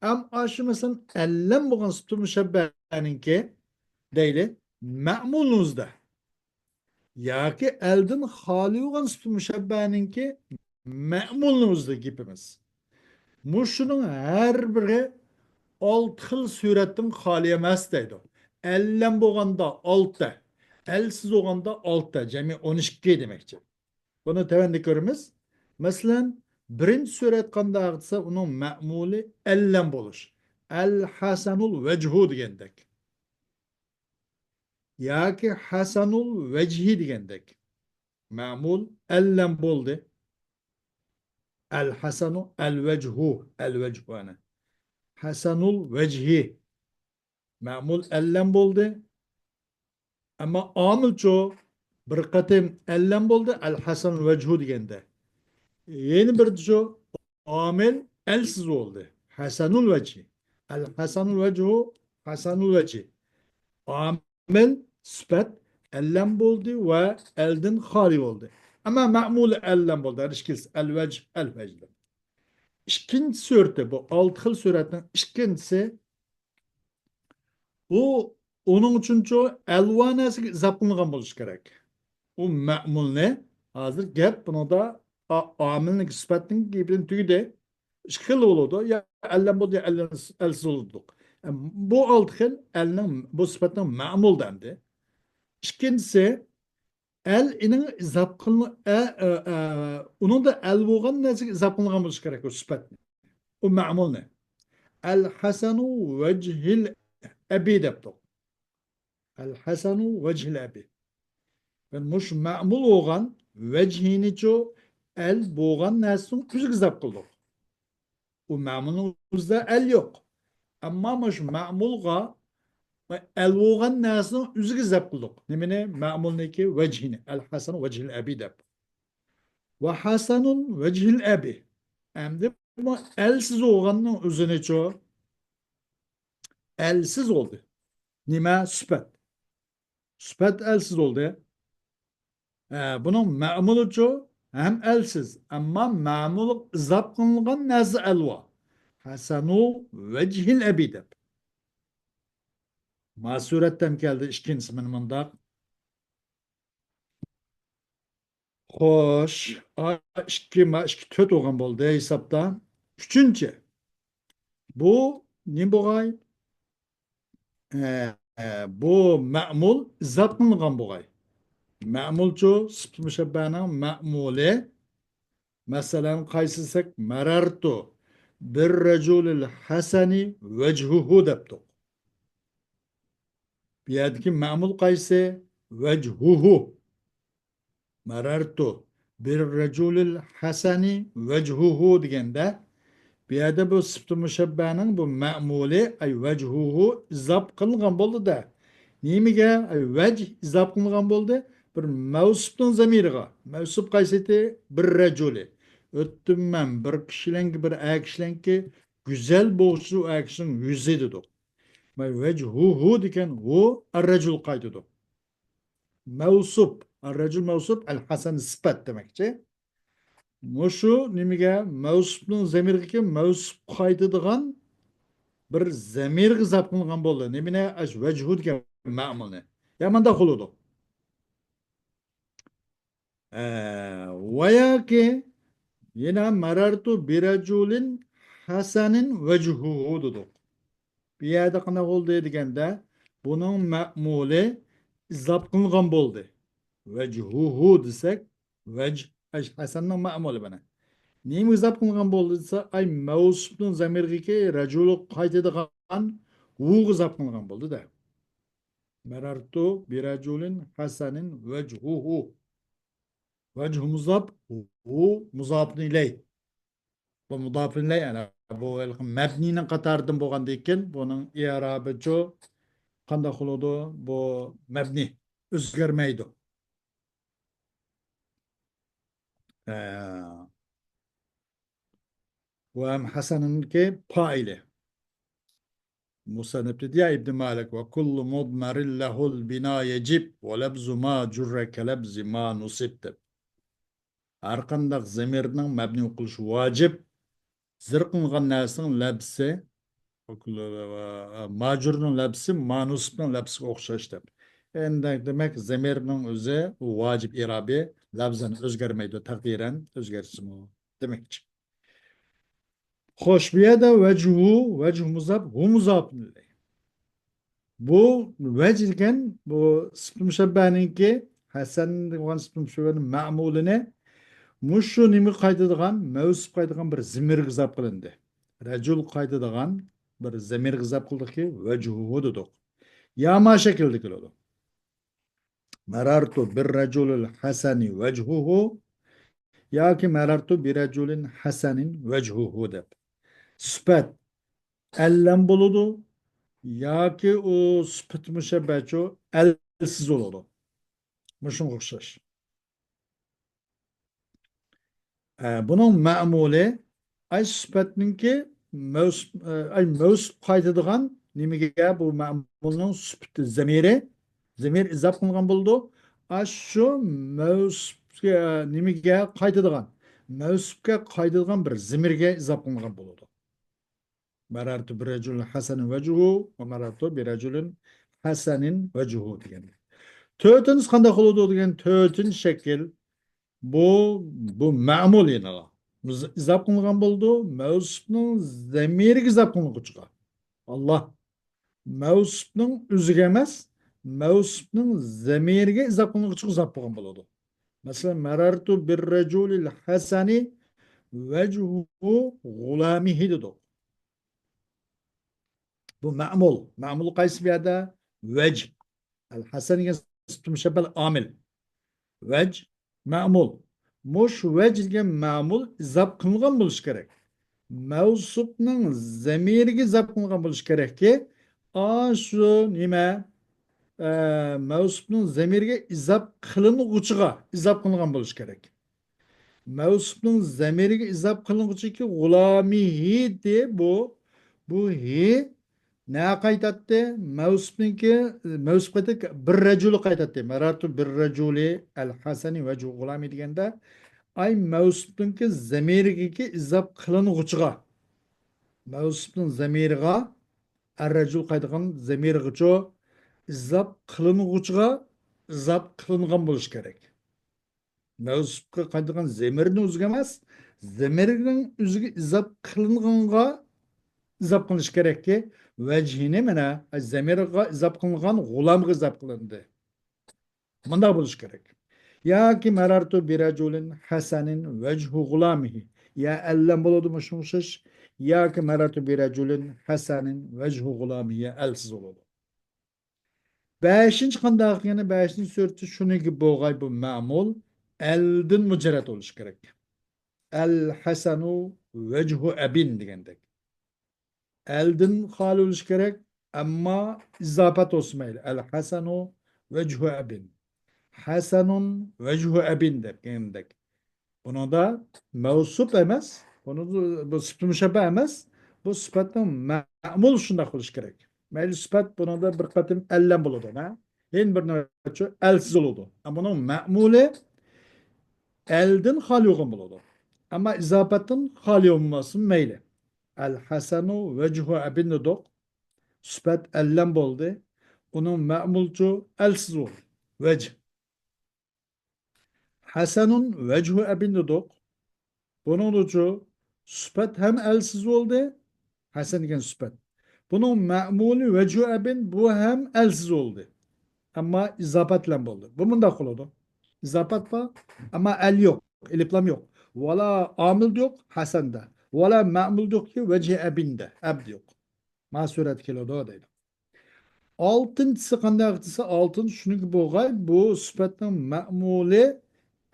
ئەم ئاشۇ، مەسىلەن، ئەللەم بولغان سۈپتى مۇشەببەنىڭكى دەيلى، مەمۇلنىڭ ئۆزىدە. ياكى ئەلدىن خالىي بولغان سۈپتى مۇشەببەنىڭكى مەمۇلنىڭ ئۆزىدە گېپىمىز. مۇشۇنىڭ ھەر بىرى ئالتە خىل سۈرەتتىن خالىي ئەمەس دەيدۇ. ئەللەم بولغاندا ئالتە، ئەلسىز بولغاندا ئالتە، جەمئىي ئون ئىككى دېمەكچى. بۇنى تۆۋەندە كۆرىمىز. مەسىلەن، بىرىنچى سۈرەت قانداق دېسە، ئۇنىڭ مەمۇلى ئەللەم بولۇش. ئەل ھەسەنۇل ۋەجھۇ دېگەندەك. ياكى ھەسەنۇل ۋەجھى دېگەندەك. مەمۇل ئەللەم بولدى. ئەل ھەسەنۇ، ئەل ۋەجھۇ، ئەل ۋەجھۇ ئەنە. ھەسەنۇل ۋەجھى. مەمۇل ئەللەم بولدى. ئەمما ئامىلچۇ بىر قېتىم ئەللەم بولدى، ئەل ھەسەن ۋەجھۇ دېگەندە. يەنە بىرچۇ ئامىل ئەلسىز بولدى. ھەسەنۇل ۋەجھى. ئەل ھەسەنۇل ۋەجھۇ، ھەسەنۇل ۋەجھى. ئامىل سۈپەت ئەللەم بولدى ۋە ئەلدىن خالىي بولدى. ئەمما مەمۇلى ئەللەم بولدى. ھەر ئىككىلىسى ئەل ۋەجھ، ئەل ۋەجھ. ئىككىنچى سۈرىتى، بۇ ئالتە خىل سۈرەتنىڭ ئىككىنچىسى، بۇ ئۇنىڭ ئۈچۈنچۇ ئەلۋا نەرسىگە ئىزاپە قىلىنغان بولۇشى كېرەك. ئۇ مەمۇلنى، ھازىر گەپ بۇنىڭدا ئا-، ئامىلنىڭ سۈپەتنىڭ گېپىدىن تۈگىدى. ئىككى خىل بولىدۇ. يا ئەللەم بولىدۇ، يا ئەللەم-، ئەلسىز بولىدۇ. بۇ ئالتە خىل ئەلنىڭ، بۇ سۈپەتنىڭ مەمۇل دەمدى. ئىككىنچىسى، ئەل ئىنىڭ ئىزاپ قىلىن-، ئە، ئە، ئە، ئۇنىڭدا ئەل بولغان نەرسىگە ئىزاپ قىلىنغان بولۇشى كېرەك، ئۇ سۈپەتنى. ئۇ مەمۇلنى. ئەل ھەسەنۇ ۋەجھىل ئەبى دەپتۇق. ئەل ھەسەنۇ ۋەجھىل ئەبى. يەنى مۇشۇ مەمۇل بولغان ۋەجھىنىچۇ ئەل بولغان نەرسىنىڭ ئۆزىگە ئىزاپ قىلدۇق. ئۇ مەمۇلنىڭ ئۆزىدە ئەل يوق. ئەمما مۇشۇ مەمۇلغا ئەل بولغان نەرسىنىڭ ئۆزىگە ئىزاپ قىلدۇق. نېمىنى؟ مەمۇلنىڭكى ۋەجھىنى. ئەل ھەسەن ۋەجھىل ئەبى دەپ. ۋە ھەسەنۇن ۋەجھىل ئەبى. ئەمدى بۇ ئەلسىز بولغاننىڭ ئۆزىنىچۇ؟ ئەلسىز بولدى. نېمە؟ سۈپەت. سۈپەت ئەلسىز بولدى. ئە، بۇنىڭ مەمۇلىچۇ؟ ھەم ئەلسىز. ئەمما مەمۇلغا ئىزاپ قىلىنغان نەرسە ئەلۋا. ھەسەنۇ ۋەجھىل ئەبى دەپ. ما سۈرەتتە ھەم كەلدى ئىككىنچىسى مانا مۇنداق. خوش، ئا، ئىككى، ما، ئىككى، تۆت بولغان بولدى ھېسابتا. ئۈچىنچى. بۇ نېمە بولغاي؟ ئە، ئە، بۇ مەمۇل ئىزاپ قىلىنغان بولغاي. مەمۇلچۇ؟ سۈپتى مۇشەببەنىڭ مەمۇلى. مەسىلەن، قايسى دېسەك، مەرەرتۇ بىر رەجۇلىل ھەسەنى ۋەجھۇھۇ دەپتۇق. بۇ يەردىكى مەمۇل قايسى؟ ۋەجھۇھۇ. مەرەرتۇ بىر رەجۇلىل ھەسەنى ۋەجھۇھۇ دېگەندە، بۇ يەردە بۇ سۈپتى مۇشەببەنىڭ بۇ مەمۇلى، ئەي ۋەجھۇھۇ ئىزاپ قىلىنغان بولدى-دە. نېمىگە؟ ئەي ۋەجھ ئىزاپ قىلىنغان بولدى. بىر مەۋسۇپنىڭ زەمىرىغا. مەۋسۇپ قايسىتى؟ بىر رەجۇلى. ئۆتتۈم مەن بىر كىشىلەنكى، بىر ئەر كىشىلەنكى گۈزەل بولۇشى ئۇ ئەر كىشىنىڭ يۈزى دېدۇق. مانا ۋەجھۇھۇ دېگەن ھۇ ئەررەجۇل قايتىدۇ. مەۋسۇپ، ئەررەجۇل مەۋسۇپ، ئەل ھەسەن سۈپەت دېمەكچى. مۇشۇ نېمىگە؟ مەۋسۇپنىڭ زەمىرىگە مەۋسۇپ قايتىدىغان بىر زەمىرگە ئىزاپ قىلىنغان بولدى. نېمىنى؟ ئەش ۋەجھۇ دېگەن مەمۇلنى. يا مانداق بولىدۇ. ئە، ۋە ياكى يەنە مەرەرتۇ بىرەجۇلىن ھەسەنىن ۋەجھۇھۇ دېدۇق. بۇ يەردە قانداق بولدى دېگەندە، بۇنىڭ مەمۇلى ئىزاپ قىلىنغان بولدى. ۋەجھۇھۇ دېسەك، ۋەج-، ئەش-، ھەسەننىڭ مەمۇلى مانا. نېمە ئىزاپ قىلىنغان بولدى دېسە، ئاي، مەۋسۇپنىڭ زەمىرىگە رەجۇلۇ قايتىدىغان ھۇغا ئىزاپ قىلىنغان بولدى-دە. مەرەرتۇ بىرەجۇلىن ھەسەنىن ۋەجھۇھۇ. ۋەجھۇ مۇزاپ، ھۇ مۇزاپۇن ئىلەي. بۇ مۇزاپۇن ئىلەي، يەنى بۇ ھېلىقى مەبنىنىڭ قاتارىدىن بولغاندىن كېيىن، بۇنىڭ ئىئرابىچۇ قانداق بولىدۇ؟ بۇ مەبنى ئۆزگەرمەيدۇ. ئە، بۇ ھەم ھەسەننىڭكى پائىلى. مۇسەننىپ دېدى يا، ئىبن مالىك، «ۋە كۇللۇ مۇدمەرىن لەھۇل بىنا يەجىب، ۋە لەبزۇ ما جۇررە كەلەبزى ما نۇسىب» دەپ. ھەر قانداق زەمىرنىڭ مەبنى قىلىشى ۋاجىپ، زىر قىلىنغان نەرسىنىڭ لەبسى، ماجۇرنىڭ لەبسى، مانۇسۇبنىڭ لەبسىگە ئوخشاش دەپ. ئەندى دېمەك، زەمىرنىڭ ئۆزى ۋاجىپ ئىرابى، لەبزەن ئۆزگەرمەيدۇ، تەقدىرەن ئۆزگەرسىمۇ دېمەكچى. خوش، بۇ يەردە ۋەجھۇ، ۋەجھۇ مۇزاپ، ھۇ مۇزاپۇن ئىلەيھ. بۇ ۋەج دېگەن، بۇ سىپت مۇشەببەنىڭكى، ھەسەن دېگەن سىپت مۇشەببەنىڭ مەمۇلىنى مۇشۇ نېمە قايتىدىغان، مەۋسۇپ قايتىدىغان بىر زىمىرگە ئىزاپ قىلىندى. رەجۇل قايتىدىغان بىر زىمىرگە ئىزاپ قىلدۇقكى، ۋەجھۇھۇ دېدۇق. يا ما شەكىلدە كېلىدۇ. مەرەرتۇ بىر رەجۇلىل ھەسەنى ۋەجھۇھۇ ياكى مەرەرتۇ بىر رەجۇلىن ھەسەنىن ۋەجھۇھۇ دەپ. سۈپەت ئەللەم بولىدۇ ياكى ئۇ سۈپەت مۇشەببەچۇ ئەلسىز بولىدۇ. مۇشۇنىڭغا ئوخشاش. ئە، بۇنىڭ مەمۇلى، ئاي، سۈپەتنىڭكى مەۋسۇپ، ئە، ئاي، مەۋسۇپ قايتىدىغان نېمىگە بۇ مەمۇلنىڭ سۈپىتى زەمىرى، زەمىر ئىزاپ قىلىنغان بولىدۇ. ئاشۇ مەۋسۇپكە، نېمىگە قايتىدىغان، مەۋسۇپكە قايتىدىغان بىر زەمىرگە ئىزاپ قىلىنغان بولىدۇ. مەرەرتۇ بىررەجۇلىن ھەسەنىن ۋەجھۇھۇ ۋە مەرەرتۇ بىررەجۇلىن ھەسەنىن ۋەجھۇھۇ دېگەن. تۆتىنچىسى قانداق بولىدۇ دېگەن، تۆتىنچى شەكىل. بۇ، بۇ مەمۇل يەنىلا. ئىزاپ قىلىنغان بولىدۇ. مەۋسۇپنىڭ زەمىرىگە ئىزاپ قىلىنغۇچىغا. ئاللا. مەۋسۇپنىڭ ئۆزىگە ئەمەس، مەۋسۇپنىڭ زەمىرىگە ئىزاپ قىلىنغۇچىغا ئىزاپ قىلغان بولىدۇ. مەسىلەن، مەرەرتۇ بىررەجۇلىل ھەسەنى ۋەجھۇ غۇلامىھى دېدۇق. بۇ مەمۇل. مەمۇل قايسى بۇ يەردە؟ ۋەج. ئەل ھەسەن دېگەن سۈپتى مۇشەببەل ئامىل. ۋەج مەمۇل. مۇش ۋەج دېگەن مەمۇل ئىزاپ قىلىنغان بولۇشى كېرەك. مەۋسۇپنىڭ زەمىرىگە ئىزاپ قىلىنغان بولۇشى كېرەككى، ئاشۇ نېمە، ئە، مەۋسۇپنىڭ زەمىرىگە ئىزاپ قىلىنغۇچىغا ئىزاپ قىلىنغان بولۇشى كېرەك. مەۋسۇپنىڭ زەمىرىگە ئىزاپ قىلىنغۇچىكى غۇلامىھى دې بۇ، بۇ ھى نە قايتاتتى؟ مەۋسۇپنىڭكى، مەۋسۇپ قايتاتتى، بىر رەجۇلى قايتاتتى. مەرەرتۇ بىر رەجۇلى ئەل ھەسەنى ۋەجھۇ غۇلامى دېگەندە، ئاي، مەۋسۇپنىڭكى زەمىرىگىكى ئىزاپ قىلىنغۇچىغا. مەۋسۇپنىڭ زەمىرىغا، ئەر رەجۇل قايتىدىغان زەمىرىغىچۇ، ئىزاپ قىلىنغۇچىغا ئىزاپ قىلىنغان بولۇشى كېرەك. مەۋسۇپقا قايتىدىغان زەمىرنىڭ ئۆزىگە ئەمەس، زەمىرنىڭ ئۆزىگە ئىزاپ قىلىنغانغا ئىزاپ قىلىنىشى كېرەككى، ۋەجھىنى مانا زەمىرغا ئىزاپ قىلىنغان غۇلامغا ئىزاپ قىلىندى. مۇنداق بولۇشى كېرەك. ياكى مەرەرتۇ بىرەجۇلىن ھەسەنىن ۋەجھۇ غۇلامىھى. يا ئەللەم بولىدۇ مۇشۇ ئوخشاش. ياكى مەرەرتۇ بىرەجۇلىن ھەسەنىن ۋەجھۇ غۇلامىھى، يا ئەلسىز بولىدۇ. بەشىنچى قانداق؟ يەنە بەشىنچى سۈرىتى شۇنىڭكى بولغاي، بۇ مەمۇل ئەلدىن مۇجەررەت بولۇشى كېرەك. ئەل ھەسەنۇ ۋەجھۇ ئەبىن دېگەندەك. ئەلدىن خالىي بولۇشى كېرەك، ئەمما ئىزاپەت بولسا مەيلى. ئەل ھەسەنۇ ۋەجھۇ ئەبىن. ھەسەنۇن ۋەجھۇ ئەبىن دېگەندەك. بۇنىڭدا مەۋسۇپ ئەمەس، بۇنىڭدا بۇ سۈپەت مۇشەببە ئەمەس، بۇ سۈپەتنىڭ مەمۇل شۇنداق بولۇشى كېرەك. مەيلى سۈپەت بۇنىڭدا بىر قېتىم ئەللەم بولىدۇ، ھە؟ يەنە بىر نۆۋەتچۇ ئەلسىز بولىدۇ. ئەمما بۇنىڭ مەمۇلى ئەلدىن خالىي بولغان بولىدۇ. ئەمما ئىزاپەتتىن خالىي بولماسمۇ مەيلى. ئەل ھەسەنۇ ۋەجھۇ ئەبىن دېدۇق. سۈپەت ئەللەم بولدى. ئۇنىڭ مەمۇلچۇ ئەلسىز بولدى. ۋەجھ. ھەسەنۇن ۋەجھۇ ئەبىن دېدۇق. بۇنىڭدىچۇ سۈپەت ھەم ئەلسىز بولدى. ھەسەن دېگەن سۈپەت. بۇنىڭ مەمۇلى ۋەجھۇ ئەبىن، بۇ ھەم ئەلسىز بولدى. ئەمما ئىزاپەت بىلەن بولدى. بۇ مۇنداق بولىدۇ. ئىزاپەت بار، ئەمما ئەل يوق، ئېلىپلام يوق. ۋالا ئامىل يوق ھەسەندە. ۋالا مەمۇل يوقكى ۋەجھى ئەبىندە، ئەبد يوق. ما سۈرەتتە كېلىدۇ دەيدۇ. ئالتىنچىسى قانداق دېسە، ئالتىنچى شۇنىڭكى بولغاي، بۇ سۈپەتنىڭ مەمۇلى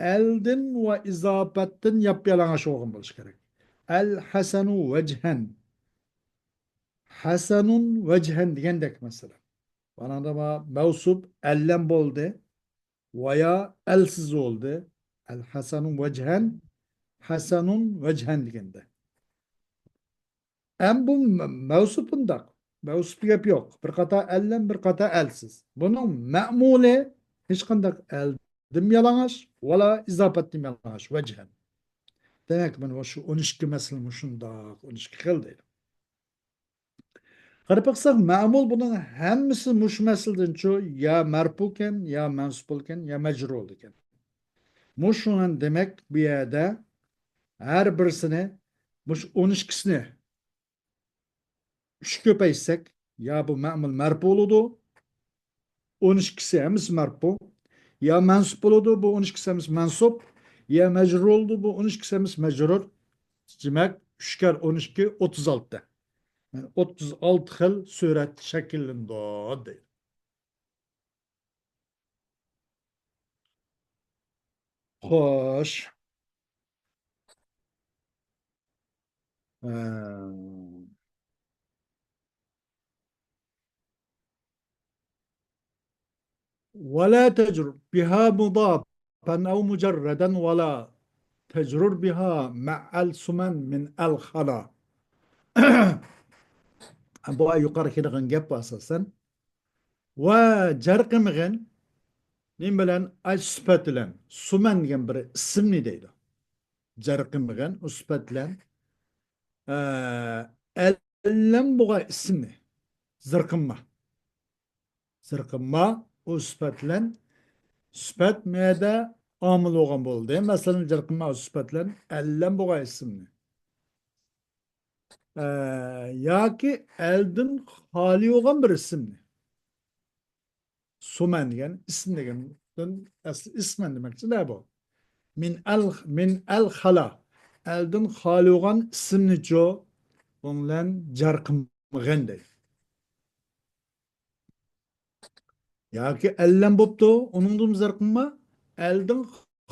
ئەلدىن ۋە ئىزاپەتتىن ياپيالىڭاچ بولغان بولۇشى كېرەك. ئەل ھەسەنۇ ۋەجھەن. ھەسەنۇن ۋەجھەن دېگەندەك مەسىلەن. مانادا ما-، مەۋسۇپ ئەللەن بولدى. ۋايا ئەلسىز بولدى. ئەل ھەسەنۇن ۋەجھەن، ھەسەنۇن ۋەجھەن دېگەندە. ئەم بۇ مە-، مەۋسۇپ بۇنداق. مەۋسۇپتا گەپ يوق. بىر قاتار ئەللەن، بىر قاتار ئەلسىز. بۇنىڭ مەمۇلى ھېچقانداق ئەلدىم يالىڭاچ، ۋالا ئىزاپەتتىم يالىڭاچ، ۋەجھەن. دېمەك، مانا شۇ ئون ئىككى مەسىلە مۇشۇنداق، ئون ئىككى خىل دەيدۇ. قاراپ باقساق، مەمۇل بۇنىڭ ھەممىسى مۇشۇ مەسىلىدىنچۇ، يا مەرپۇكەن، يا مەنسۇپ بولىدىكەن، يا مەجرۇر بولىدىكەن. مۇشۇنىڭ دېمەك، بۇ يەردە ھەر بىرسىنى، مۇشۇ ئون ئىككىسىنى ئۈچكە كۆپەيتسەك، يا بۇ مەمۇل مەرپۇ بولىدۇ، ئون ئىككىسى ھەممىسى مەرپۇ، يا مەنسۇپ بولىدۇ، بۇ ئون ئىككىسى ھەممىسى مەنسۇپ، يا مەجرۇر بولىدۇ، بۇ ئون ئىككىسى ھەممىسى مەجرۇر. دېمەك، ئۈچ كەر ئون ئىككى، ئوتتۇز ئالتە. يەنى ئوتتۇز ئالتە خىل سۈرەت شەكىللىنىدۇ، دەيدۇ. خوش. ھە. ولا تجرر بها مضافا أو مجردا ولا تجرر بها مع ال سمن من ال خلا. بۇ يۇقىرى كېلىدىغان گەپ ئاساسەن. ۋە جەر قىلمىغىن نېمە بىلەن؟ ئاش سۈپەت بىلەن. سۇمەن دېگەن بىر ئىسىمنى دەيدۇ. جەر قىلمىغىن ئۇ سۈپەت بىلەن. ئە، ئەللەم بولغان ئىسىمنى. زىرقىنما. زىرقىنما ئۇ سۈپەت بىلەن. سۈپەت مەدە ئامىل بولغان بولدى. مەسىلەن، زىرقىنما ئۇ سۈپەت بىلەن ئەللەم بولغان ئىسىمنى. ئە، ياكى ئەلدىن خالىي بولغان بىر ئىسىمنى. سۇمەن دېگەن ئىسىم دېگەندىن ئەسلى ئىسمەن دېمەكچىدە بۇ. مىن ئەل، مىن ئەل خالا. ئەلدىن خالىي بولغان ئىسىمنىچۇ؟ بۇنىڭ بىلەن جەر قىلمىغىن دەيدۇ. ياكى ئەللەم بوپتۇ، ئۇنىڭدىن زىرقىنما، ئەلدىن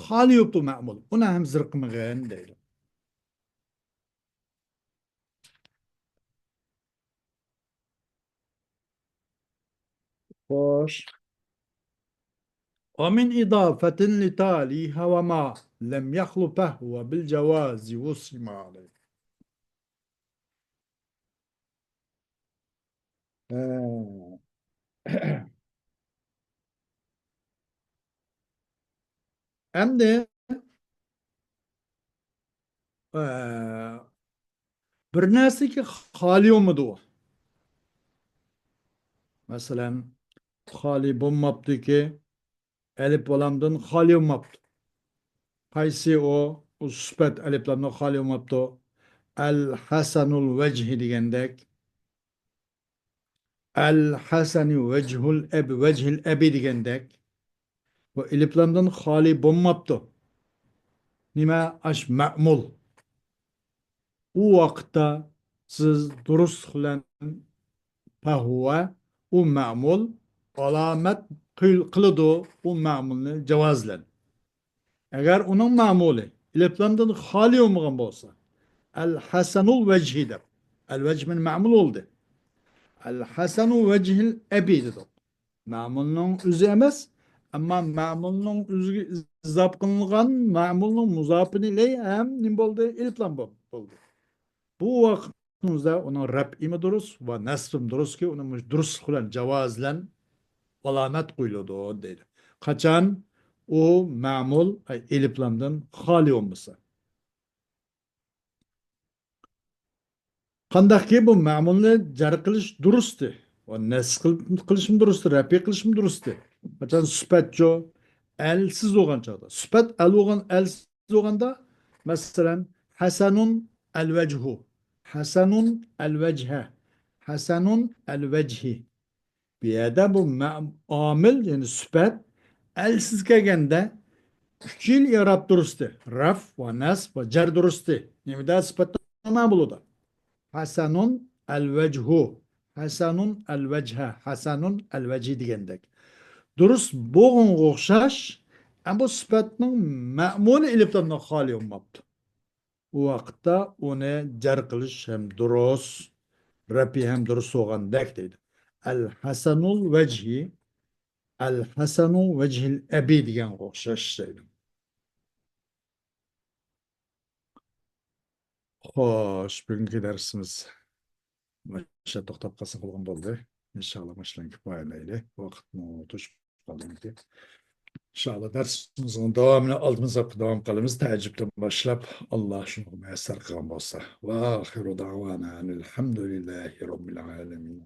خالىي بوپتۇ مەمۇل. ئۇنى ھەم زىرقىنمىغىن دەيدۇ. خوش. ومن إضافة لتاليها وما لم يخل فهو بالجواز وسما. ھە. ئەمدى، ئە، بىر نەرسىگە خالىي بولمىدى ئۇ. مەسىلەن، خالىي بولماپتۇكى، ئەلىپ ۋالامدىن خالىي بولماپتۇ. قايسى ئۇ؟ ئۇ سۈپەت ئەلىپ لامدىن خالىي بولماپتۇ. ئەل ھەسەنۇل ۋەجھى دېگەندەك. ئەل ھەسەنى ۋەجھۇل ئەب، ۋەجھىل ئەبى دېگەندەك. بۇ ئەلىپ لامدىن خالىي بولماپتۇ. نېمە؟ ئاش مەمۇل. ئۇ ۋاقىتتا سىز دۇرۇسلۇق بىلەن پەھۇۋە، ئۇ مەمۇل، ئالامەت قىل-، قىلىدۇ ئۇ مەمۇلنى جاۋاز بىلەن. ئەگەر ئۇنىڭ مەمۇلى ئېلىپلامدىن خالىي بولمىغان بولسا، ئەل ھەسەنۇل ۋەجھى دەپ، ئەل ۋەجھ مىن مەمۇل بولدى. ئەل ھەسەنۇ ۋەجھىل ئەبى دېدۇق. مەمۇلنىڭ ئۆزى ئەمەس، ئەمما مەمۇلنىڭ ئۆزىگە ئىزاپ قىلىنغان مەمۇلنىڭ مۇزاپىنى ئىلەي ھەم نېمە بولدى؟ ئېلىپلام بول-، بولدى. بۇ ۋاقىتنىڭ ئۆزىدە ئۇنىڭ رەپئىمۇ دۇرۇس ۋە نەسبىمۇ دۇرۇسكى، ئۇنى مۇشۇ دۇرۇسلۇق بىلەن جاۋاز بىلەن ئالامەت قويۇلىدۇ دەيدۇ. قاچان ئۇ مەمۇل، ئەي، ئېلىپلامدىن خالىي بولمىسا. قانداقكى بۇ مەمۇلنى جەر قىلىش دۇرۇستى. ۋە نەسخ قىلىپ، قىلىشمۇ دۇرۇستى، رەپئى قىلىشمۇ دۇرۇستى. قاچان سۈپەتچۇ، ئەلسىز بولغان چاغدا. سۈپەت ئەل بولغان، ئەلسىز بولغاندا، مەسىلەن، ھەسەنۇن ئەل ۋەجھۇ، ھەسەنۇن ئەل ۋەجھە، ھەسەنۇن ئەل ۋەجھى. بۇ يەردە بۇ مە-، ئامىل، يەنى سۈپەت، ئەلسىز كەلگەندە ئۈچ خىل ئىراب دۇرۇستى. رەف ۋە نەسب ۋە جەر دۇرۇستى. نېمىدە سۈپەتتە نېمە بولىدۇ؟ ھەسەنۇن ئەلۋەجھۇ، ھەسەنۇن ئەلۋەجھە، ھەسەنۇن ئەلۋەجھى دېگەندەك. دۇرۇس بولغىنىغا ئوخشاش، ئە، بۇ سۈپەتنىڭ مەمۇلى ئېلىپلامدىن خالىي بولماپتۇ. ئۇ ۋاقىتتا ئۇنى جەر قىلىش ھەم دۇرۇس، رەپى ھەم دۇرۇس بولغاندەك دەيدۇ. ئەل ھەسەنۇل ۋەجھى، ئەل ھەسەنۇ ۋەجھىل ئەبى دېگەنگە ئوخشاش دەيدۇ. خوش، بۈگۈنكى دەرسىمىز مۇشۇ توختاپ قالسا بولغان بولدى. ئىنشاللا مۇشۇلارنى كۇپايىلەيلى. ۋاقىتمۇ توشۇپ قالدى. ئىنشاللا دەرسىمىزنىڭ داۋامىنى ئالدىمىزدا داۋام قىلىمىز. تەھەججۇدتىن باشلاپ، ئاللا شۇنىڭغا مۇيەسسەر قىلغان بولسا. ۋە ئاخىرۇ دەۋانا ئەنىل ھەمدۇلىللاھى رەببىل ئالەمىن.